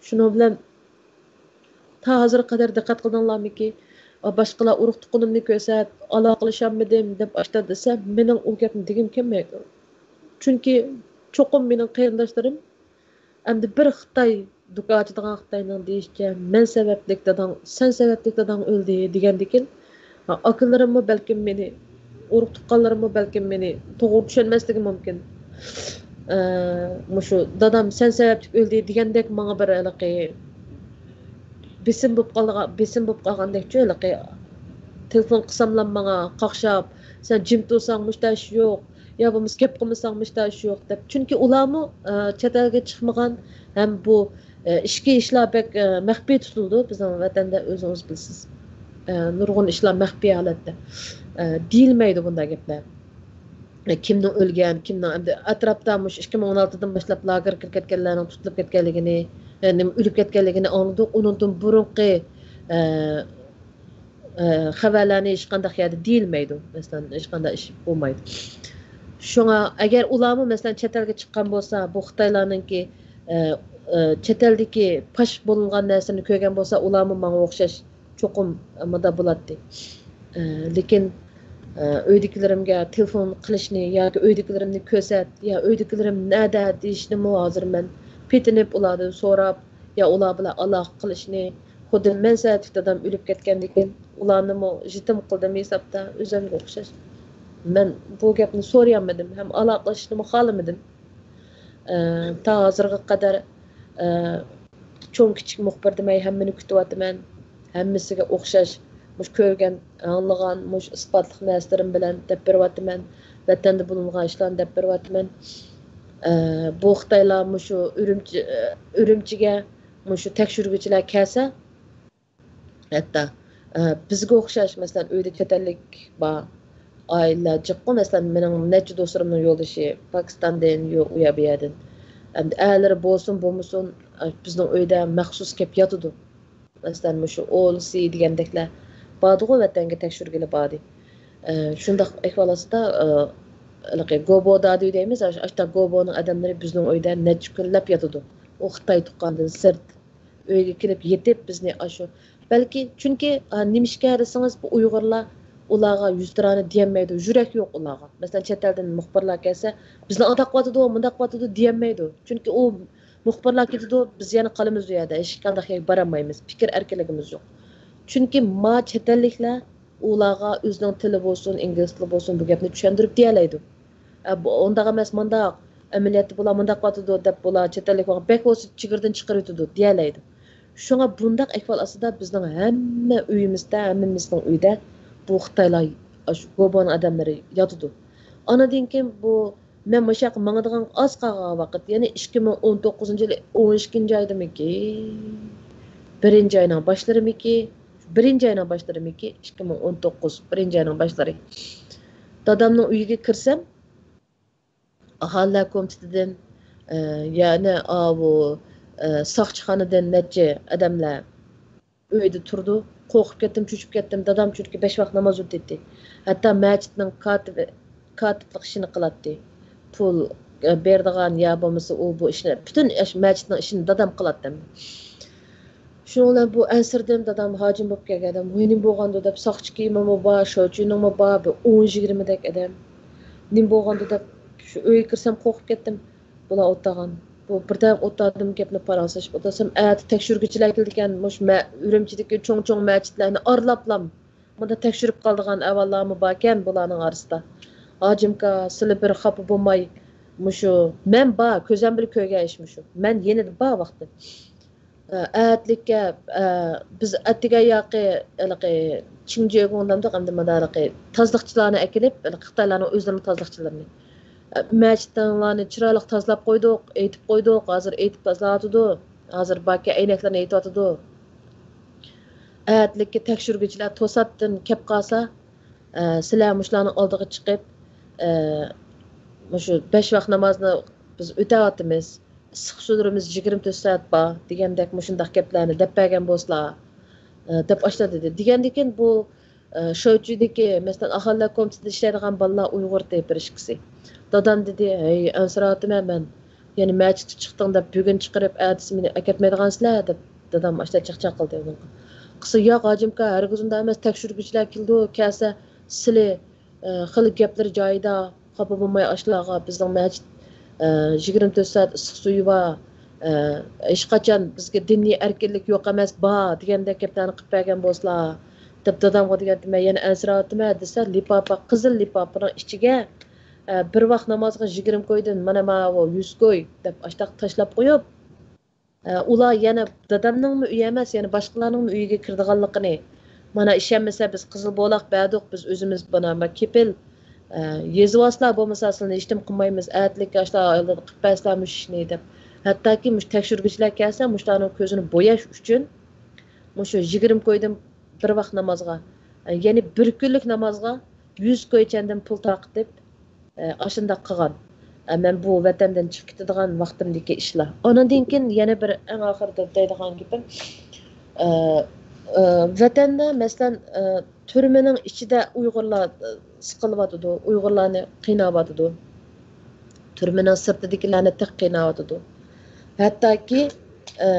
شۇنىڭ بىلەن تا ھازىرغا قەدەر دىققەت قىلدىڭلارمىكى؟ ئا، باشقىلار ئۇرۇق تۇغقىنىمنى كۆرسە، ئالاقىلىشالمىدىم دەپ ئاشتا دېسە، مېنىڭ ئۇ گەپنى دېگۈم كەلمەيدۇ. چۈنكى چوقۇم مېنىڭ قېرىنداشلىرىم ئەمدى بىر خىتاي دۇكا ئاچىدىغان خىتاينىڭ دېيىشىچە، مەن سەۋەبلىك داداڭ، سەن سەۋەبلىك داداڭ ئۆلدى دېگەندىكىن، ئاكىلىرىممۇ بەلكىم مېنى، ئۇرۇق تۇغقانلىرىممۇ بەلكىم مېنى توغرا چۈشەنمەسلىكى مۇمكىن. ئە، مۇشۇ دادام سەن سەۋەبلىك ئۆلدى دېگەندەك ماڭا بىر ھېلىقى بېسىم بولۇپ قالغان، بېسىم بولۇپ قالغاندەكچۇ ھېلىقى. تېلېفون قىلساملا ماڭا قاقشاپ، سەن جىم تۇرساڭ مۇشتا ئىش يوق، يا بولمىسا گەپ قىلمىساڭ مۇشتا ئىش يوق دەپ. چۈنكى ئۇلارمۇ، ئە، چەت ئەلگە چىقمىغان ھەم بۇ ئىچكى ئىشلار بەك، ئە، مەخپىي تۇتۇلىدۇ بىزنىڭ ۋەتەندە، ئۆزىڭىز بىلىسىز. ئە، نۇرغۇن ئىشلار مەخپىي ھالەتتە. ئە، دېيىلمەيدۇ بۇنداق گەپلەر. كىمنىڭ ئۆلگەن، كىمنىڭ ئەمدى ئەتراپتا مۇشۇ ئىككى مىڭ ئون ئالتىدىن باشلاپ لاگېرغا كىرىپ كەتكەنلەرنىڭ تۇتۇلۇپ كەتكەنلىكىنى، ئە، نېمە، ئۆلۈپ كەتكەنلىكىنى ئاڭلىدۇق. ئۇنىڭدىن بۇرۇنقى، ئە، ئە، خەۋەرلەرنى ھېچقانداق يەردە دېيىلمەيدۇ. مەسىلەن، ھېچقانداق ئىش بولمايدۇ. شۇڭا ئەگەر ئۇلارمۇ، مەسىلەن، چەت ئەلگە چىققان بولسا، بۇ خىتايلارنىڭكى، ئە، ئە، چەت ئەلدىكى پاش بولۇنغان نەرسىنى كۆرگەن بولسا، ئۇلارمۇ ماڭا ئوخشاش چوقۇم مۇنداق بولاتتى. ئە، لېكىن، ئە، ئۆيدىكىلىرىمگە تېلېفون قىلىشنى ياكى ئۆيدىكىلىرىمنى كۆرسەت، يا ئۆيدىكىلىرىم نەدە دېيىشنىمۇ ھازىر مەن پېتىنىپ ئۇلاردىن سوراپ، يا ئۇلار بىلەن ئالاقە قىلىشنى، خۇددى مەن سەۋەبلىك دادام ئۆلۈپ كەتكەندىن كېيىن ئۇلارنىمۇ يېتىم قىلدىم ھېسابتا، ئۆزۈمگە ئوخشاش. مەن بۇ گەپنى سورىيالمىدىم ھەم ئالاقىلىشىشنىمۇ خالىمىدىم. ئە، تا ھازىرغا قەدەر، ئە، چوڭ كىچىك مۇخبىر دېمەي ھەممىنى كۈتۈۋاتىمەن. ھەممىسىگە ئوخشاش مۇشۇ كۆرگەن، ئاڭلىغان، مۇشۇ ئىسپاتلىق نەرسىلىرىم بىلەن دەپ بېرىۋاتىمەن. ۋەتەندە بولۇنغان ئىشلارنى دەپ بېرىۋاتىمەن. ئە، بۇ خىتايلار مۇشۇ ئۈرۈمچى، ئۈرۈمچىگە مۇشۇ تەكشۈرگۈچىلەر كەلسە، ھەتتا، ئە، بىزگە ئوخشاش، مەسىلەن، ئۆيدە چەت ئەللىك بار ئائىلىلەر جىققۇ، مەسىلەن، مېنىڭ نەچچە دوستلىرىمنىڭ يولدىشى پاكىستاندىن، يو-، ئۇ يەر بۇ يەردىن. ئەمدى ئەرلىرى بولسۇن، بولمىسۇن، ئە، بىزنىڭ ئۆيدە مەخسۇس كەپ ياتىدۇ. مەسىلەن، مۇشۇ ئولسى دېگەندەكلەر باردىغۇ، ۋەتەنگە تەكشۈرگىلى باردى. ئە، شۇنداق ئەھۋال ئاستىدا، ئە، ھېلىقى گوبو دادۈي دەيمىز، ئاش-، ئاشتا گوبونىڭ ئادەملىرى بىزنىڭ ئۆيدە نەچچە كۈنلەپ ياتىدۇ. ئۇ خىتاي تۇغقاندىن سىرت. ئۆيگە كېلىپ يېتىپ بىزنى ئاشۇ. بەلكى، چۈنكى، ئا، نېمىشقا دېسىڭىز، بۇ ئۇيغۇرلار ئۇلارغا يۈزتۇرانە دېيەلمەيدۇ، يۈرەك يوق ئۇلارغا. مەسىلەن، چەت ئەلدىن مۇخبىرلار كەلسە، بىزنى ئانداق قىلىۋاتىدۇ، مۇنداق قىلىۋاتىدۇ دېيەلمەيدۇ. چۈنكى ئۇ مۇخبىرلار كېتىدۇ، بىز يەنە قالىمىز ئۇ يەردە، ھېچقانداق يەرگە بارالمايمىز، پىكىر ئەركىنلىكىمىز يوق. چۈنكى ما چەت ئەللىكلەر ئۇلارغا ئۆزىنىڭ تىلى بولسۇن، ئىنگلىز تىلى بولسۇن، بۇ گەپنى چۈشەندۈرۈپ دېيەلەيدۇ. ئە، بۇ ئۇنداق ئەمەس، مۇنداق، ئەمەلىيەتتە بۇلار مۇنداق قىلىۋاتىدۇ دەپ، بۇلار چەت ئەللىك بولغان بەك بولسا چېگرىدىن چىقىرىۋېتىدۇ دېيەلەيدۇ. شۇڭا بۇنداق ئەھۋال ئاستىدا بىزنىڭ ھەممە ئۆيىمىزدە، ھەممىمىزنىڭ ئۆيىدە بۇ خىتايلار، ئاشۇ گوبونىڭ ئادەملىرى ياتىدۇ. ئانىدىن كېيىن بۇ، مەن مۇشۇ ياققا ماڭىدىغان ئاز قالغان ۋاقىت، يەنى ئىككى مىڭ ئون توققۇزىنچى يىلى ئون ئىككىنچى ئايدىمىكى، بىرىنچى ئاينىڭ باشلىرىمىكى، بىرىنچى ئاينىڭ باشلىرىمىكى، ئىككى مىڭ ئون توققۇز، بىرىنچى ئاينىڭ باشلىرى. دادامنىڭ ئۆيىگە كىرسەم، ئاھالىلەر كومىتېتىدىن، ئە، يەنە ئاۋۇ، ئە، ساقچىخانىدىن نەچچە ئادەملەر ئۆيدە تۇرىدۇ. قورقۇپ كەتتىم، چۆچۈپ كەتتىم. دادام چۈنكى بەش ۋاق ناماز ئۆتەيتتى. ھەتتا مەچىتنىڭ كاتىپى، كاتىپلىق ئىشىنى قىلاتتى. پۇل، ئە، بېرىدىغان يا بولمىسا ئۇ بۇ ئىشنى، پۈتۈن ئەش-، مەچىتنىڭ ئىشىنى دادام قىلاتتى. شۇنىڭ بىلەن بۇ ئەنسىرىدىم، دادام ھاجىم بولۇپ كەلگەن ئادەم. ۋاي، نېمە بولغاندۇ دەپ، ساقچى كىيىمىمۇ بار، شوچۈنىڭمۇ بار، بىر ئون يىگىرمىدەك ئادەم. نېمە بولغاندۇ دەپ، شۇ ئۆيگە كىرسەم قورقۇپ كەتتىم. بۇلار ئولتۇرغان. بۇ بىردەم ئولتۇردۇم، گەپنى پاراڭلىشىپ ئولتۇرسام، ئەتە تەكشۈرگۈچىلەر كېلىدىكەن، مۇشۇ مە-، ئۈرۈمچىدىكى چوڭ-چوڭ مەچىتلەرنى ئارىلاپلام مۇنداق تەكشۈرۈپ قالىدىغان ئەھۋاللارمۇ باركەن بۇلارنىڭ ئارىسىدا. ھاجىمكا، سىلى بىر خاپا بولماي، مۇشۇ مەن بار، كۆزۈم بىلەن كۆرگەن ئىش مۇشۇ. مەن يېنىدا بار ۋاقتى. ئە، ئەتىلىككە، ئە، بىز ئەتىگەن ياقى، ھېلىقى، چىڭجيېگۇڭ دەمدۇق، ئەمدى مانا ھېلىقى تازىلىقچىلارنى ئەكېلىپ، ھېلىقى خىتايلارنىڭ ئۆزلىرىنىڭ تازىلىقچىلىرىنى. ئە، مەچىتىڭلارنى چىرايلىق تازىلاپ قويدۇق، ئېيتىپ قويدۇق، ھازىر ئېيتىپ تازىلاۋاتىدۇ. ھازىر باركەن ئەينەكلەرنى ئېيتىۋاتىدۇ. ئەتىلىككە تەكشۈرگۈچىلەر توساتتىن كەپ قالسا، ئە، سىلەر مۇشۇلارنىڭ ئالدىغا چىقىپ، ئە، مۇشۇ بەش ۋاق نامازنى بىز ئۆتەۋاتىمىز، ئىسسىق سۇلىرىمىز يىگىرمە تۆت سائەت بار دېگەندەك مۇشۇنداق گەپلەرنى دەپ بەرگەن بولسىلا، ئە، دەپ ئاشۇنداق دېدى. دېگەندىكىن بۇ، ئە، شوچۈدىكى، مەسىلەن، ئاھالىلەر كومىتېتىدا ئىشلەيدىغان بالىلار ئۇيغۇر بىر ئىككىسى. دادام دېدى، ھەي، ئەنسىرەۋاتىمەن مەن. يەنە مەچىتكە چىقتىڭ دەپ بۈگۈن چىقىرىپ، ئەتىسى مېنى ئەكەتمەيدىغانسىلەر دەپ دادام ئاشۇنداق چاقچاق قىلدى ئۇنىڭغا. قىزى، ياق ھاجىمكا، ھەرگىز ئۇنداق ئەمەس، تەكشۈرگۈچىلەر كېلىدۇ، كەلسە سىلى، ئە، خېلى گەپلىرى جايىدا، خاپا بولماي ئاشۇلارغا، بىزنىڭ مەچىت، ئە، يىگىرمە تۆت سائەت ئىسسىق سۈيى بار، ئە، ھېچقاچان بىزگە دىنىي ئەركىنلىك يوق ئەمەس، بار دېگەندەك گەپلەرنى قىلىپ بەرگەن بولسىلا دەپ دادامغا دېگەنتىم، مەن يەنە ئەنسىرەۋاتىمەن دېسە، لىپاپا، قىزىل لىپاپىنىڭ ئىچىگە، ئە، بىر ۋاق نامازغا يىگىرمە كويدىن مانا ماۋۇ يۈز كوي دەپ ئاشتاق تاشلاپ قويۇپ، ئە، ئۇلار يەنە دادامنىڭمۇ ئۆيى ئەمەس، يەنە باشقىلارنىڭمۇ ئۆيىگە كىرىدىغانلىقىنى، مانا ئىشەنمىسە بىز قىزىل بولاق بەردۇق، بىز ئۆزىمىز مانا ما كېپىل، ئە، يېزىۋالسىلا بولمىسا سىلىنى ھېچنېمە قىلمايمىز، ئەتىلىككە ئاشۇلار ئالدىدا قىلىپ بەرسىلە مۇشۇ ئىشنى دەپ. ھەتتاكى مۇشۇ تەكشۈرگۈچىلەر كەلسە مۇشۇلارنىڭ كۆزىنى بوياش ئۈچۈن مۇشۇ يىگىرمە كويدىن بىر ۋاق نامازغا، ئە، يەنى بىر كۈنلۈك نامازغا يۈز كوي چەندىن پۇل تارقىتىپ، ئە، ئاشۇنداق قىلغان. ئە، مەن بۇ ۋەتەندىن چىقىپ كېتىدىغان ۋاقتىمدىكى ئىشلار. ئۇنىڭدىن كېيىن يەنە بىر ئەڭ ئاخىرىدا دەيدىغان گېپىم، ئە، ئە، ۋەتەندە، مەسىلەن، ئە، تۈرمىنىڭ ئىچىدە ئۇيغۇرلار، ئە، سىقىلىۋاتىدۇ، ئۇيغۇرلارنى قىيناۋاتىدۇ. تۈرمىنىڭ سىرتىدىكىلەرنى تېخى قىيناۋاتىدۇ. ھەتتاكى، ئە،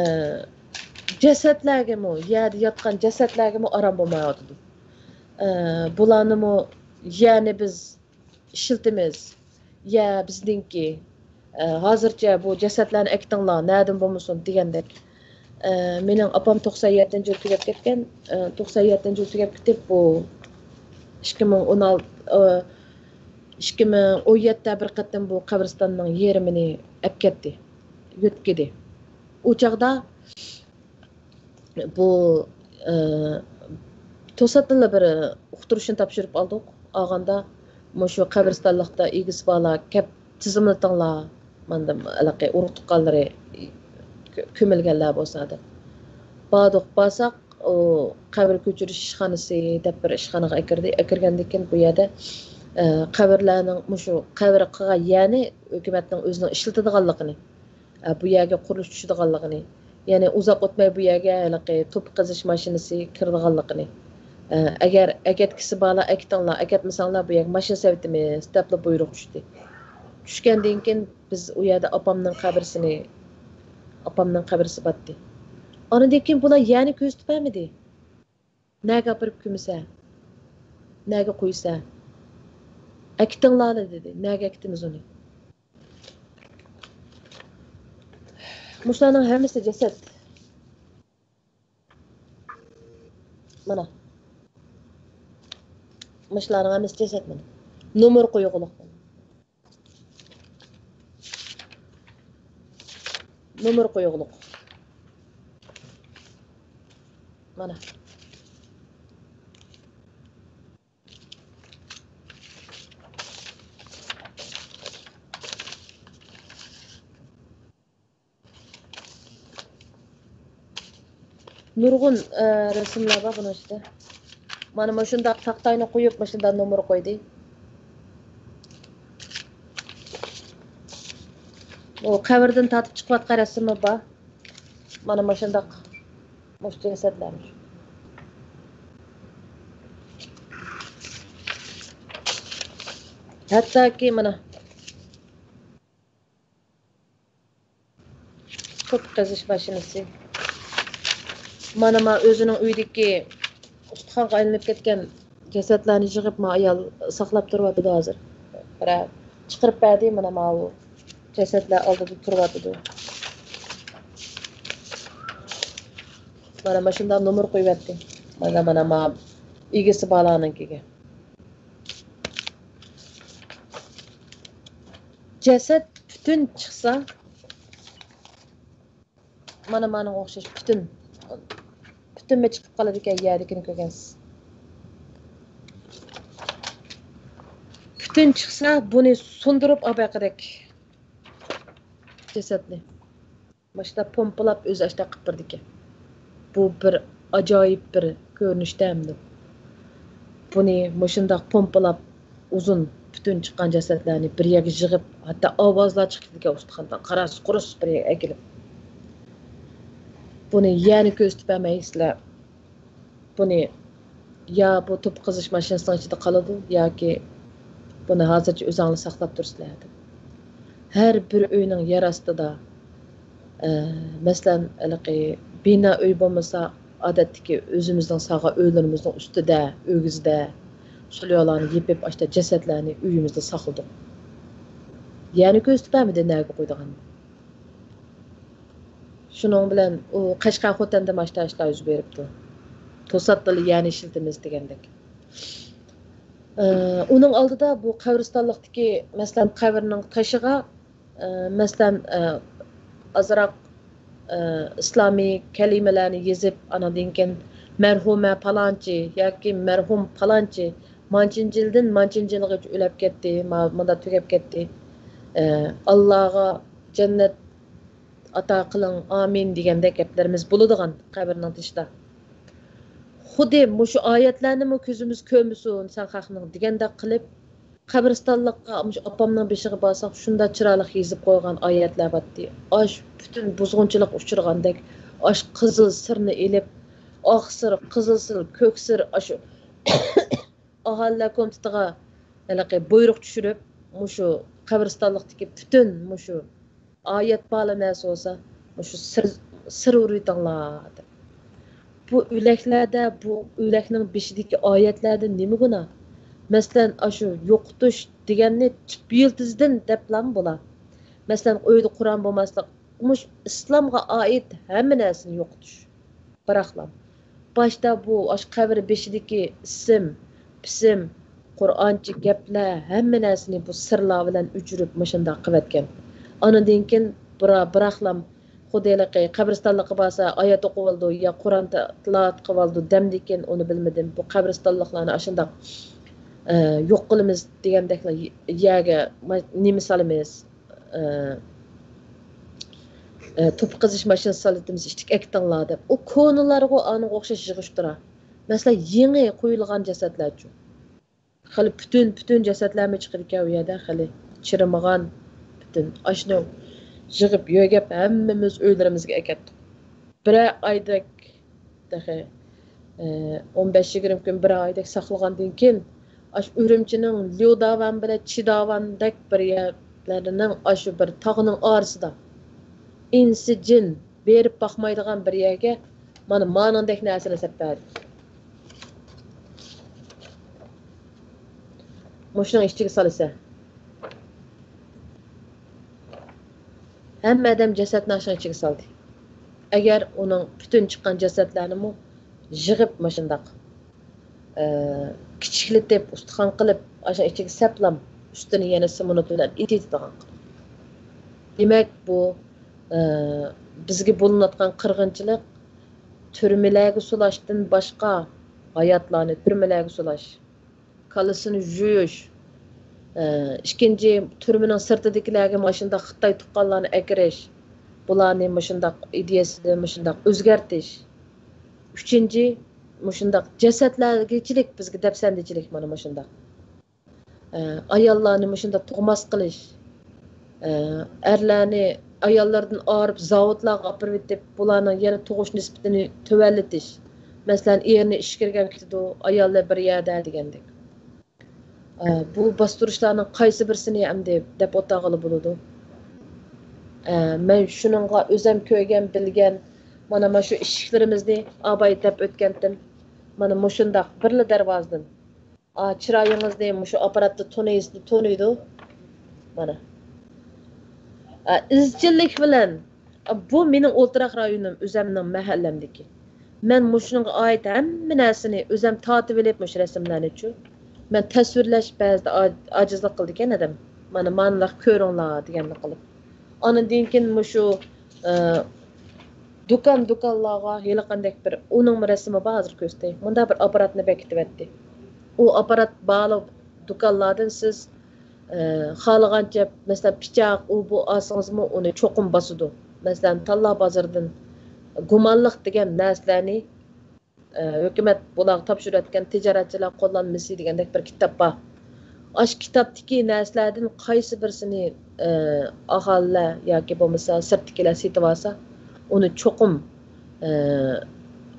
جەسەتلەرگىمۇ، يەردە ياتقان جەسەتلەرگىمۇ ئارام بولمايۋاتىدۇ. ئە، بۇلارنىمۇ يەنى بىز ئىشلىتىمىز. يە بىزنىڭكى. ئە، ھازىرچە بۇ جەسەتلەرنى ئەكىتىڭلار، نەدىن بولمىسۇن دېگەندەك. ئە، مېنىڭ ئاپام توقسان يەتتىنچى يىل تۈگەپ كەتكەن. ئە، توقسان يەتتىنچى يىل تۈگەپ كېتىپ، بۇ ئىككى مىڭ ئون ئالتە، ئە، ئىككى مىڭ ئون يەتتىدە بىر قېتىم بۇ قەبرىستاننىڭ يېرىمىنى ئەپ كەتتى، يۆتكىدى. ئۇ چاغدا بۇ، ئە، توساتتىنلا بىر ئۇقتۇرۇشنى تاپشۇرۇپ ئالدۇق. ئالغاندا مۇشۇ قەبرىستانلىقتا ئىگىسى بارلار كەپ تىزىملىتىڭلار، ماندىن ھېلىقى ئۇرۇق تۇغقانلىرى كۆ-، كۆمۈلگەنلەر بولسا دەپ. باردۇق، بارساق، ئۇ قەبرە كۆچۈرۈش ئىشخانىسى دەپ بىر ئىشخانىغا ئەكىردى. ئەكىرگەندىن كېيىن بۇ يەردە، ئە، قەبرىلەرنىڭ مۇشۇ قەبرە قىلغان يەرنى ھۆكۈمەتنىڭ ئۆزىنىڭ ئىشلىتىدىغانلىقىنى، ئە، بۇ يەرگە قۇرۇلۇش چۈشىدىغانلىقىنى، يەنى ئۇزاق ئۆتمەي بۇ يەرگە ھېلىقى توپا قېزىش ماشىنىسى كىرىدىغانلىقىنى، ئە، ئەگەر ئەكەتكۈسى بارلار ئەكىتىڭلار، ئەكەتمىسەڭلار بۇ يەرگە ماشىنا سېلىۋېتىمىز دەپلا بۇيرۇق چۈشتى. چۈشكەندىن كېيىن بىز ئۇ يەردە ئاپامنىڭ قەبرىسىنى، ئاپامنىڭ قەبرىسى بارتتى. ئاندىن كېيىن بۇلار يەرنى كۆرسىتىپ بەرمىدى. نەگە ئاپىرىپ كۆمىسە؟ نەگە قويىسە؟ ئەكىتىڭلارلا دېدى. نەگە ئەكىتىمىز ئۇنى؟ مۇشۇلارنىڭ ھەممىسى جەسەت. مانا. مۇشۇلارنىڭ ھەممىسى جەسەت مانا. نومۇر قويغۇلۇق. نومۇر قويغۇلۇق. مانا. نۇرغۇن، ئە، رەسىملەر بار بۇنىڭ ئىچىدە. مانا مۇشۇنداق تاختاينى قويۇپ، مۇشۇنداق نومۇر قويدى. ئۇ قەبرىدىن تارتىپ چىقىۋاتقان رەسىمى بار. مانا مۇشۇنداق. مۇشۇ جەسەتلەر. ھەتتاكى مانا. توپا قېزىش ماشىنىسى. مانا، ما ئۆزىنىڭ ئۆيىدىكى ئۇستىخانغا ئايلىنىپ كەتكەن جەسەتلەرنى يىغىپ، ما ئايال ساقلاپ تۇرۇۋاتىدۇ ھازىر. بىرەر چىقىرىپ بەردى، مانا ماۋۇ جەسەتلەر ئالدىدا تۇرۇۋاتىدۇ. مانا، مانا شۇنداق نومۇر قويۇۋەتتى. مانا، مانا، ما ئىگىسى بارلارنىڭكىگە. جەسەت پۈتۈن چىقسا، مانا مانىڭغا ئوخشاش پۈتۈن، پۈتۈنمۇ چىقىپ قالىدىكەن، يەردىكىنى كۆرگەنسىز. پۈتۈن چىقسا، بۇنى سۇندۇرۇپ ئاپەقىدەك جەسەتنى. ماشۇنداق پومپىلاپ ئۆزى ئاشۇنداق قىلىپ بېرىدىكەن. بۇ بىر ئاجايىپ بىر كۆرۈنۈشتە ئەمدى. بۇنى مۇشۇنداق پومپىلاپ ئۇزۇن پۈتۈن چىققان جەسەتلەرنى بىر يەرگە يىغىپ، ھەتتا ئاۋازلار چىقىدىكەن ئۇستىخاندىن، قاراس قۇرۇس بىر يەرگە ئەكېلىپ. بۇنى يەنە كۆرسىتىپ بەرمەيسىلەر. بۇنى يا بۇ توپا قېزىش ماشىنىسىنىڭ ئىچىدە قالىدۇ، ياكى بۇنى ھازىرچە ئۆزۈڭلار ساقلاپ تۇرىسىلەر دەپ. ھەر بىر ئۆينىڭ يەر ئاستىدا، ئە، مەسىلەن، ھېلىقى بىنا ئۆي بولمىسا، ئادەتتىكى ئۆزىمىزنىڭ ساغا ئۆيلىرىمىزنىڭ ئۈستىدە، ئۆگزىدە، شۇلارنى يېپىپ، ئاشتا جەسەتلەرنى ئۆيىمىزدە ساقلىدۇق. يەنە كۆرسىتىپ بەرمىدى نەگە قويىدىغاننى. شۇنىڭ بىلەن ئۇ قەشقەر خوتەندە ماشتا ئىشلار يۈز بېرىپتۇ. توساتتىلا يەنى ئىشلىتىمىز دېگەندەك. ئە، ئۇنىڭ ئالدىدا بۇ قەبرىستانلىقتىكى، مەسىلەن، قەبرىنىڭ تېشىغا، ئە، مەسىلەن، ئە، ئازراق، ئە، ئىسلامىي كەلىمىلەرنى يېزىپ، ئانىڭدىن كېيىن مەرھۇمە پالانچى ياكى مەرھۇم پالانچى مانچىنچى يىلدىن مانچىنچى يىلغىچە ئۆلۈپ كەتتى، ما-، مۇنداق تۈگەپ كەتتى. ئە، ئاللاغا جەننەت ئاتا قىلىڭ، ئامىن دېگەندەك گەپلىرىمىز بولىدىغان قەبرىنىڭ تېشىدا. خۇددى مۇشۇ ئايەتلەرنىمۇ كۆزىمىز كۆرمىسۇن سەن خەقنىڭ دېگەندەك قىلىپ، قەبرىستانلىققا مۇشۇ ئاپامنىڭ بېشىغا بارساق، شۇنداق چىرايلىق يېزىپ قويغان ئايەتلەر بارتتى. ئاش پۈتۈن بۇزغۇنچىلىققا ئۇچرىغاندەك، ئاش قىزىل سىرنى ئېلىپ، ئاق سىر، قىزىل سىر، كۆك سىر، ئاشۇ ئاھالىلەر كومىتېتىغا ھېلىقى بۇيرۇق چۈشۈرۈپ، مۇشۇ قەبرىستانلىقتىكى پۈتۈن مۇشۇ ئايەت بالا نەرسە بولسا، مۇشۇ سىر، سىر ئۇرۇۋېتىڭلار دەپ. بۇ ئۆلەكلەردە، بۇ ئۆلەكنىڭ بېشىدىكى ئايەتلەردە نېمە گۇناھ؟ مەسىلەن، ئاشۇ يوقىتىش دېگەننى تۈپ يىلتىزىدىن دەپلام بولا. مەسىلەن، ئۆيدە قۇرئان بولماسلىق، مۇشۇ ئىسلامغا ئائىت ھەممە نەرسىنى يوقىتىش. بىراقلا، باشتا بۇ ئاشۇ قەبرە بېشىدىكى ئىسىم، پىسىم، قۇرئانچە گەپلەر، ھەممە نەرسىنى بۇ سىرلار بىلەن ئۆچۈرۈپ مۇشۇنداق قىلىۋەتكەن. ئانىدىن كېيىن بىرا-، بىراقلام خۇددى ھېلىقى قەبرىستانلىققا بارسا، ئايەت ئوقۇۋالىدۇ يا قۇرئان تا-، تىلاۋەت قىلىۋالىدۇ دەمدىكىن، ئۇنى بىلمىدىم. بۇ قەبرىستانلىقلارنى ئاشۇنداق، ئە، يوق قىلىمىز دېگەندەكلا يەرگە ما-، نېمە سالىمىز؟ ئە، ئە، توپا قېزىش ماشىنىسى سالىۋېتىمىز، ئىشتىك ئەكېتىڭلار دەپ. ئۇ كونىلارغۇ ئانىڭغا ئوخشاش يىغىشتۇرا. مەسىلەن، يېڭى قويۇلغان جەسەتلەرچۇ. خېلى پۈتۈن، پۈتۈن جەسەتلەرمۇ چىقىدىكەن ئۇ يەردە، خېلى چىرىمىغان پۈتۈن. ئاشۇنى يىغىپ يۆگەپ ھەممىمىز ئۆيلىرىمىزگە ئەكەتتۇق. بىرەر ئايدەك تېخى، ئە، ئون بەش يىگىرمە كۈن، بىر ئايدەك ساقلىغاندىن كېيىن، ئاشۇ ئۈرۈمچىنىڭ ليۇداۋان بىلەن چىداۋاندەك بىر يەرلەرنىڭ ئاشۇ بىر تاغنىڭ ئارىسىدا ئىنسى جىن بېرىپ باقمايدىغان بىر يەرگە مانا مانىڭدەك نەرسىنى سەپ بەردى. مۇشۇنىڭ ئىچىگە سالىسەن. ھەممە ئادەم جەسەتنى ئاشۇنىڭ ئىچىگە سالدى. ئەگەر ئۇنىڭ پۈتۈن چىققان جەسەتلەرنىمۇ يىغىپ مۇشۇنداق، ئە، كىچىكلىتىپ، ئۇستىخان قىلىپ، ئاشۇنىڭ ئىچىگە سەپلام، ئۈستىنى يەنە سېمونت بىلەن ئېتىۋېتىدىغان قىلىپ. دېمەك، بۇ، ئە، بىزگە بولۇنۇۋاتقان قىرغىنچىلىق تۈرمىلەرگە سولاشتىن باشقا، ھاياتلارنى تۈرمىلەرگە سولاش، كاللىسىنى يۇيۇش، ئىككىنچى، تۈرمىنىڭ سىرتىدىكىلەرگە ماشىنىدا خىتاي تۇغقانلارنى ئەكىرىش، بۇلارنى مۇشۇنداق ئىدىيەسىدىن مۇشۇنداق ئۆزگەرتىش. ئۈچىنچى، مۇشۇنداق جەسەتلەرگىچىلىك بىزگە دەپسەندىچىلىك مانا مۇشۇنداق. ئاياللارنى مۇشۇنداق تۇغماس قىلىش. ئەرلەرنى ئاياللىرىدىن ئايرىپ زاۋۇتلارغا ئاپىرىۋېتىپ، بۇلارنىڭ يەنە تۇغۇش نىسبىتىنى تۆۋەنلىتىش. مەسىلەن، ئېرىنى ئىشكىرگەن كېتىدۇ، ئاياللار بىر يەردە دېگەندەك. ئە، بۇ باستۇرۇشلارنىڭ قايسى بىرسىنى ئەمدى دەپ ئولتۇرغىلى بولىدۇ؟ ئە، مەن شۇنىڭغا ئۆزەم كۆرگەن، بىلگەن، مانا، مانا شۇ ئىشىكلىرىمىزنى ئاباي دەپ ئۆتكەنتىم. مانا مۇشۇنداق بىرلا دەرۋازىدىن. ئا، چىرايىڭىزنى مۇشۇ ئاپپاراتتا تونۇيسىز، تونۇيدۇ. مانا. ئا، ئىزچىللىك بىلەن، ئا، بۇ مېنىڭ ئولتۇراق رايونۇم، ئۆزەمنىڭ مەھەللەمدىكى. مەن مۇشۇنىڭغا ئائىت ھەممە نەرسىنى ئۆزەم تارتىۋېلىپ، مۇشۇ رەسىملەرنىچۇ. مەن تەسۋىرلەش بەزىدە ئاج-، ئاجىزلىق قىلىدىكەن ئادەم. مانا، مانىلار كۆرۈڭلار دېگەننى قىلىپ. ئاندىن كېيىن مۇشۇ، ئە، دۇكان، دۇكانلارغا ھېلىقاندەك بىر، ئۇنىڭمۇ رەسىمى بار، ھازىر كۆرسىتەي. مۇنداق بىر ئاپپاراتنى بېكىتىۋەتتى. ئۇ ئاپپارات بارلىق دۇكانلاردىن سىز، ئە، خالىغانچە، مەسىلەن، پىچاق، ئۇ بۇ ئالسىڭىزمۇ ئۇنى چوقۇم باسىدۇ. مەسىلەن، تاللا بازىرىدىن گۇمانلىق دېگەن نەرسىلەرنى ئە، ھۆكۈمەت بۇلارغا تاپشۇرۇۋەتكەن تىجارەتچىلەر قوللانمىسى دېگەندەك بىر كىتاب بار. ئاشۇ كىتابتىكى نەرسىلەردىن قايسى بىرسىنى، ئە، ئاھالىلەر ياكى بولمىسا سىرتتىكىلەر سېتىۋالسا، ئۇنى چوقۇم، ئە،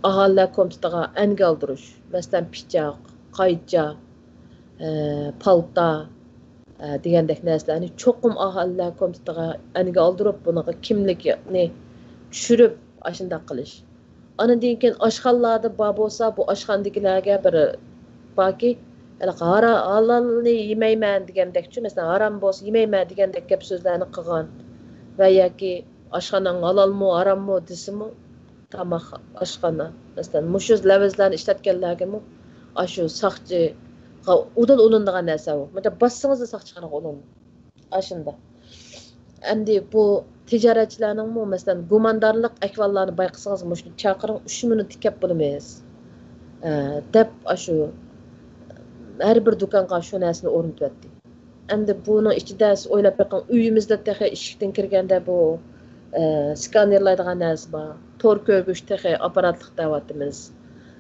ئاھالىلەر كومىتېتىغا ئەنگە ئالدۇرۇش. مەسىلەن، پىچاق، قايچا، ئە، پالتا، ئە، دېگەندەك نەرسىلەرنى چوقۇم ئاھالىلەر كومىتېتىغا ئەنگە ئالدۇرۇپ، بۇنىڭغا كىملىكنى چۈشۈرۈپ، ئاشۇنداق قىلىش. ئاندىن كېيىن ئاشخانىلاردا بار بولسا، بۇ ئاشخانىدىكىلەرگە بىر باركى، ھېلىقى ھارا-، ھالالنى يېمەيمەن دېگەندەكچۇ، مەسىلەن، ھارام بولسا يېمەيمەن دېگەندەك گەپ سۆزلەرنى قىلغان ۋە ياكى ئاشخاناڭ ھالالمۇ، ھاراممۇ دېسىمۇ، تاماق، ئاشخانا، مەسىلەن، مۇشۇ لەۋزلەرنى ئىشلەتكەنلەرگىمۇ ئاشۇ ساقچىغا ئۇدۇل ئۇلىنىدىغان نەرسە ئۇ. مۇنداق باسسىڭىزلا ساقچىخانىغا ئۇلىنىدۇ. ئاشۇنداق. ئەمدى بۇ تىجارەتچىلەرنىڭمۇ، مەسىلەن، گۇماندارلىق ئەھۋاللارنى بايقىسىڭىز، مۇشۇنى چاقىرىڭ، ئۈچ مىنۇتتا كەپ بولىمىز، ئە، دەپ، ئاشۇ ھەر بىر دۇكانغا شۇ نەرسىنى ئورنىتىۋەتتى. ئەمدى بۇنىڭ ئىچىدە سىز ئويلاپ بېقىڭ، ئۆيىمىزدە تېخى ئىشىكتىن كىرگەندە بۇ، ئە، سكانېرلايدىغان نەرسە بار. تور كۆرگۈچ تېخى ئاپپاراتلىق دەۋاتىمىز.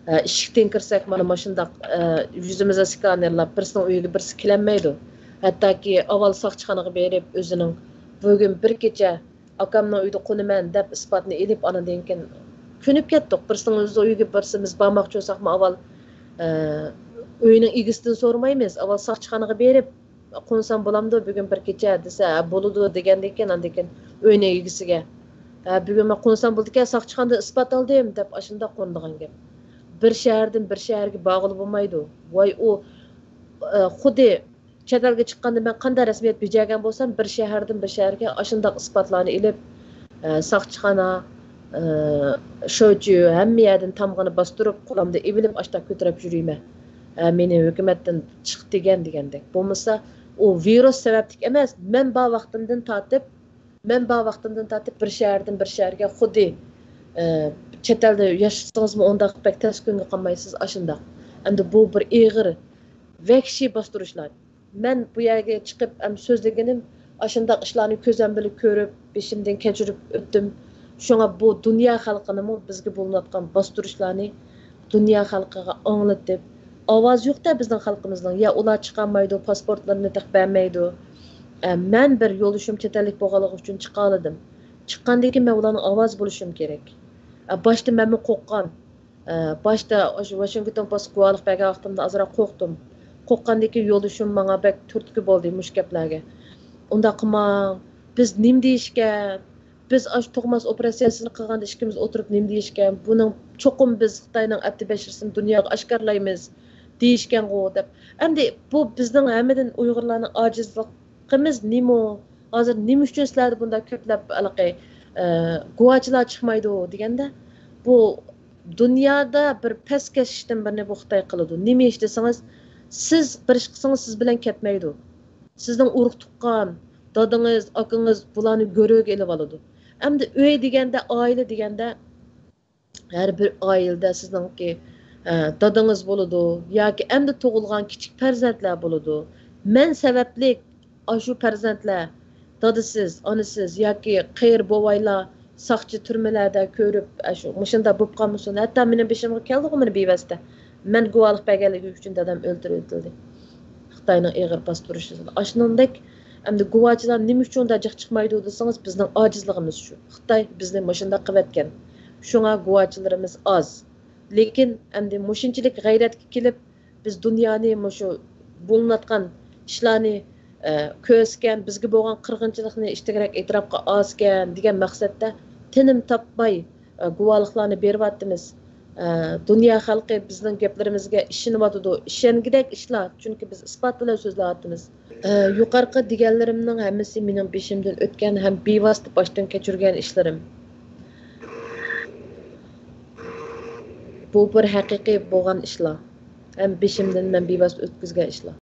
ئە، ئىشىكتىن كىرسەك، مانا مۇشۇنداق، ئە، يۈزىمىزگە سكانېرلاپ، بىرسىنىڭ ئۆيىگە بىرسى كېلەلمەيدۇ. ھەتتاكى ئاۋۋال ساقچىخانىغا بېرىپ، ئۆزىنىڭ بۈگۈن بىر كېچە ئاكامنىڭ ئۆيىدە قونىمەن دەپ ئىسپاتنى ئېلىپ، ئانىندىن كېيىن كۆنۈپ كەتتۇق. بىرسىنىڭ ئۆزى ئۆيىگە بارسا، بىز بارماقچى بولساقمۇ ئاۋۋال، ئە، ئۆينىڭ ئىگىسىدىن سورىمايمىز. ئاۋۋال ساقچىخانىغا بېرىپ، قونسام بولامدۇ بۈگۈن بىر كېچە دېسە، ھە، بولىدۇ دېگەندىن كېيىن، ئاندىن كېيىن ئۆينىڭ ئىگىسىگە، ھە، بۈگۈن مەن قونسام بولىدىكەن، ساقچىخانىدىن ئىسپات ئالدىم دەپ ئاشۇنداق قونىدىغان گەپ. بىر شەھەردىن بىر شەھەرگە بارغىلى بولمايدۇ. ۋاي، ئۇ، ئە، خۇددى چەت ئەلگە چىققاندا مەن قانداق رەسمىيەت بېجەرگەن بولسام، بىر شەھەردىن بىر شەھەرگە ئاشۇنداق ئىسپاتلارنى ئېلىپ، ئە، ساقچىخانا، ئە، شوچيۇ، ھەممە يەردىن تامغىنى باستۇرۇپ، قولۇمدا ئېۋىلىپ، ئاشۇنداق كۆتۈرۈپ يۈرىمەن. ئە، مېنى ھۆكۈمەتتىن چىق دېگەن دېگەندەك. بولمىسا، ئۇ ۋىرۇس سەۋەبلىك ئەمەس، مەن بار ۋاقتىمدىن تارتىپ، مەن بار ۋاقتىمدىن تارتىپ بىر شەھەردىن بىر شەھەرگە خۇددى، ئە، چەت ئەلدە ياشىسىڭىزمۇ ئۇنداق بەك تەس كۈنگە قالمايسىز، ئاشۇنداق. ئەمدى بۇ بىر ئېغىر، ۋەھشىي باستۇرۇشلار. مەن بۇ يەرگە چىقىپ ھەم سۆزلىگىنىم، ئاشۇنداق ئىشلارنى كۆزۈم بىلەن كۆرۈپ، بېشىمدىن كەچۈرۈپ ئۆتتۈم. شۇڭا بۇ دۇنيا خەلقىنىمۇ بىزگە بولۇنۇۋاتقان باستۇرۇشلارنى دۇنيا خەلقىگە ئاڭلىتىپ، ئاۋازى يوق-دە بىزنىڭ خەلقىمىزنىڭ. يا ئۇلار چىقالمايدۇ، پاسپورتلىرىنى تېخى بەرمەيدۇ. ئە، مەن بىر يولدىشىم چەت ئەللىك بولغانلىقى ئۈچۈن چىقالىدىم. چىققاندىن كېيىن مەن ئۇلارنىڭ ئاۋازى بولۇشۇم كېرەك. ئە، باشتا مەنمۇ قورققان. ئە، باشتا ئاشۇ ۋاشىنگتون پوستقا گۇۋاھلىق بەرگەن ۋاقتىمدا ئازراق قورقتۇم. قورققاندىن كېيىن يولدىشىم ماڭا بەك تۈرتكە بولدى مۇشۇ گەپلەرگە. ئۇنداق قىلماڭ، بىز نېمە دېيىشكەن؟ بىز ئاشۇ تۇغماس ئوپېراتسىيەسىنى قىلغاندا ئىككىمىز ئولتۇرۇپ نېمە دېيىشكەن؟ بۇنىڭ چوقۇم بىز خىتاينىڭ ئەپتى بەشىرىسىنى دۇنياغا ئاشكارىلايمىز دېيىشكەنغۇ دەپ. ئەمدى بۇ بىزنىڭ ھەممىدىن ئۇيغۇرلارنىڭ ئاجىزلىقىمىز نېمە؟ ھازىر نېمە ئۈچۈن سىلەردە بۇنداق كۆپلەپ ھېلىقى، ئە، گۇۋاچىلار چىقمايدۇ دېگەندە، بۇ دۇنيادا بىر پەسكەش ئىشتىن بىرنى بۇ خىتاي قىلىدۇ. نېمە ئىش دېسىڭىز، سىز بىر ئىش قىلسىڭىز سىز بىلەن كەتمەيدۇ. سىزنىڭ ئۇرۇق تۇغقان، دادىڭىز، ئاكىڭىز بۇلارنى گۆرۈگە ئېلىۋالىدۇ. ئەمدى ئۆي دېگەندە، ئائىلە دېگەندە، ھەر بىر ئائىلىدە سىزنىڭكى، ئە، دادىڭىز بولىدۇ ياكى ئەمدى تۇغۇلغان كىچىك پەرزەنتلەر بولىدۇ. مەن سەۋەبلىك ئاشۇ پەرزەنتلەر دادىسىز، ئانىسىز ياكى قېرى بوۋايلار ساقچى تۈرمىلەردە كۆرۈپ، ئاشۇ مۇشۇنداق بولۇپ قالمىسۇن. ھەتتا مېنىڭ بېشىمغا كەلدىغۇ مانا بىۋاسىتە. مەن گۇۋاھلىق بەرگەنلىكى ئۈچۈن دادام ئۆلتۈرۈۋېتىلدى. خىتاينىڭ ئېغىر باستۇرۇشى. ئاشۇنىڭدەك ئەمدى گۇۋاچىلار نېمە ئۈچۈن ئۇنداق جىق چىقمايدۇ دېسىڭىز، بىزنىڭ ئاجىزلىقىمىز شۇ. خىتاي بىزنى مۇشۇنداق قىلىۋەتكەن. شۇڭا گۇۋاچىلىرىمىز ئاز. لېكىن ئەمدى مۇشۇنچىلىك غەيرەتكە كېلىپ، بىز دۇنيانى مۇشۇ بولۇنۇۋاتقان ئىشلارنى، ئە، كۆرسىكەن، بىزگە بولغان قىرغىنچىلىقنى ئىشتىكرەك ئېتىراپ قىلسىكەن دېگەن مەقسەتتە تىنىم تاپماي، ئە، گۇۋاھلىقلارنى بېرىۋاتىمىز. ئە، دۇنيا خەلقى بىزنىڭ گەپلىرىمىزگە ئىشىنىۋاتىدۇ. ئىشەنگۈدەك ئىشلار، چۈنكى بىز ئىسپات بىلەن سۆزلەۋاتىمىز. ئە، يۇقىرىقى دېگەنلىرىمنىڭ ھەممىسى مېنىڭ بېشىمدىن ئۆتكەن ھەم بىۋاسىتە باشتىن كەچۈرگەن ئىشلىرىم. بۇ بىر ھەقىقىي بولغان ئىشلار. ھەم بېشىمدىن مەن بىۋاسىتە ئۆتكۈزگەن ئىشلار.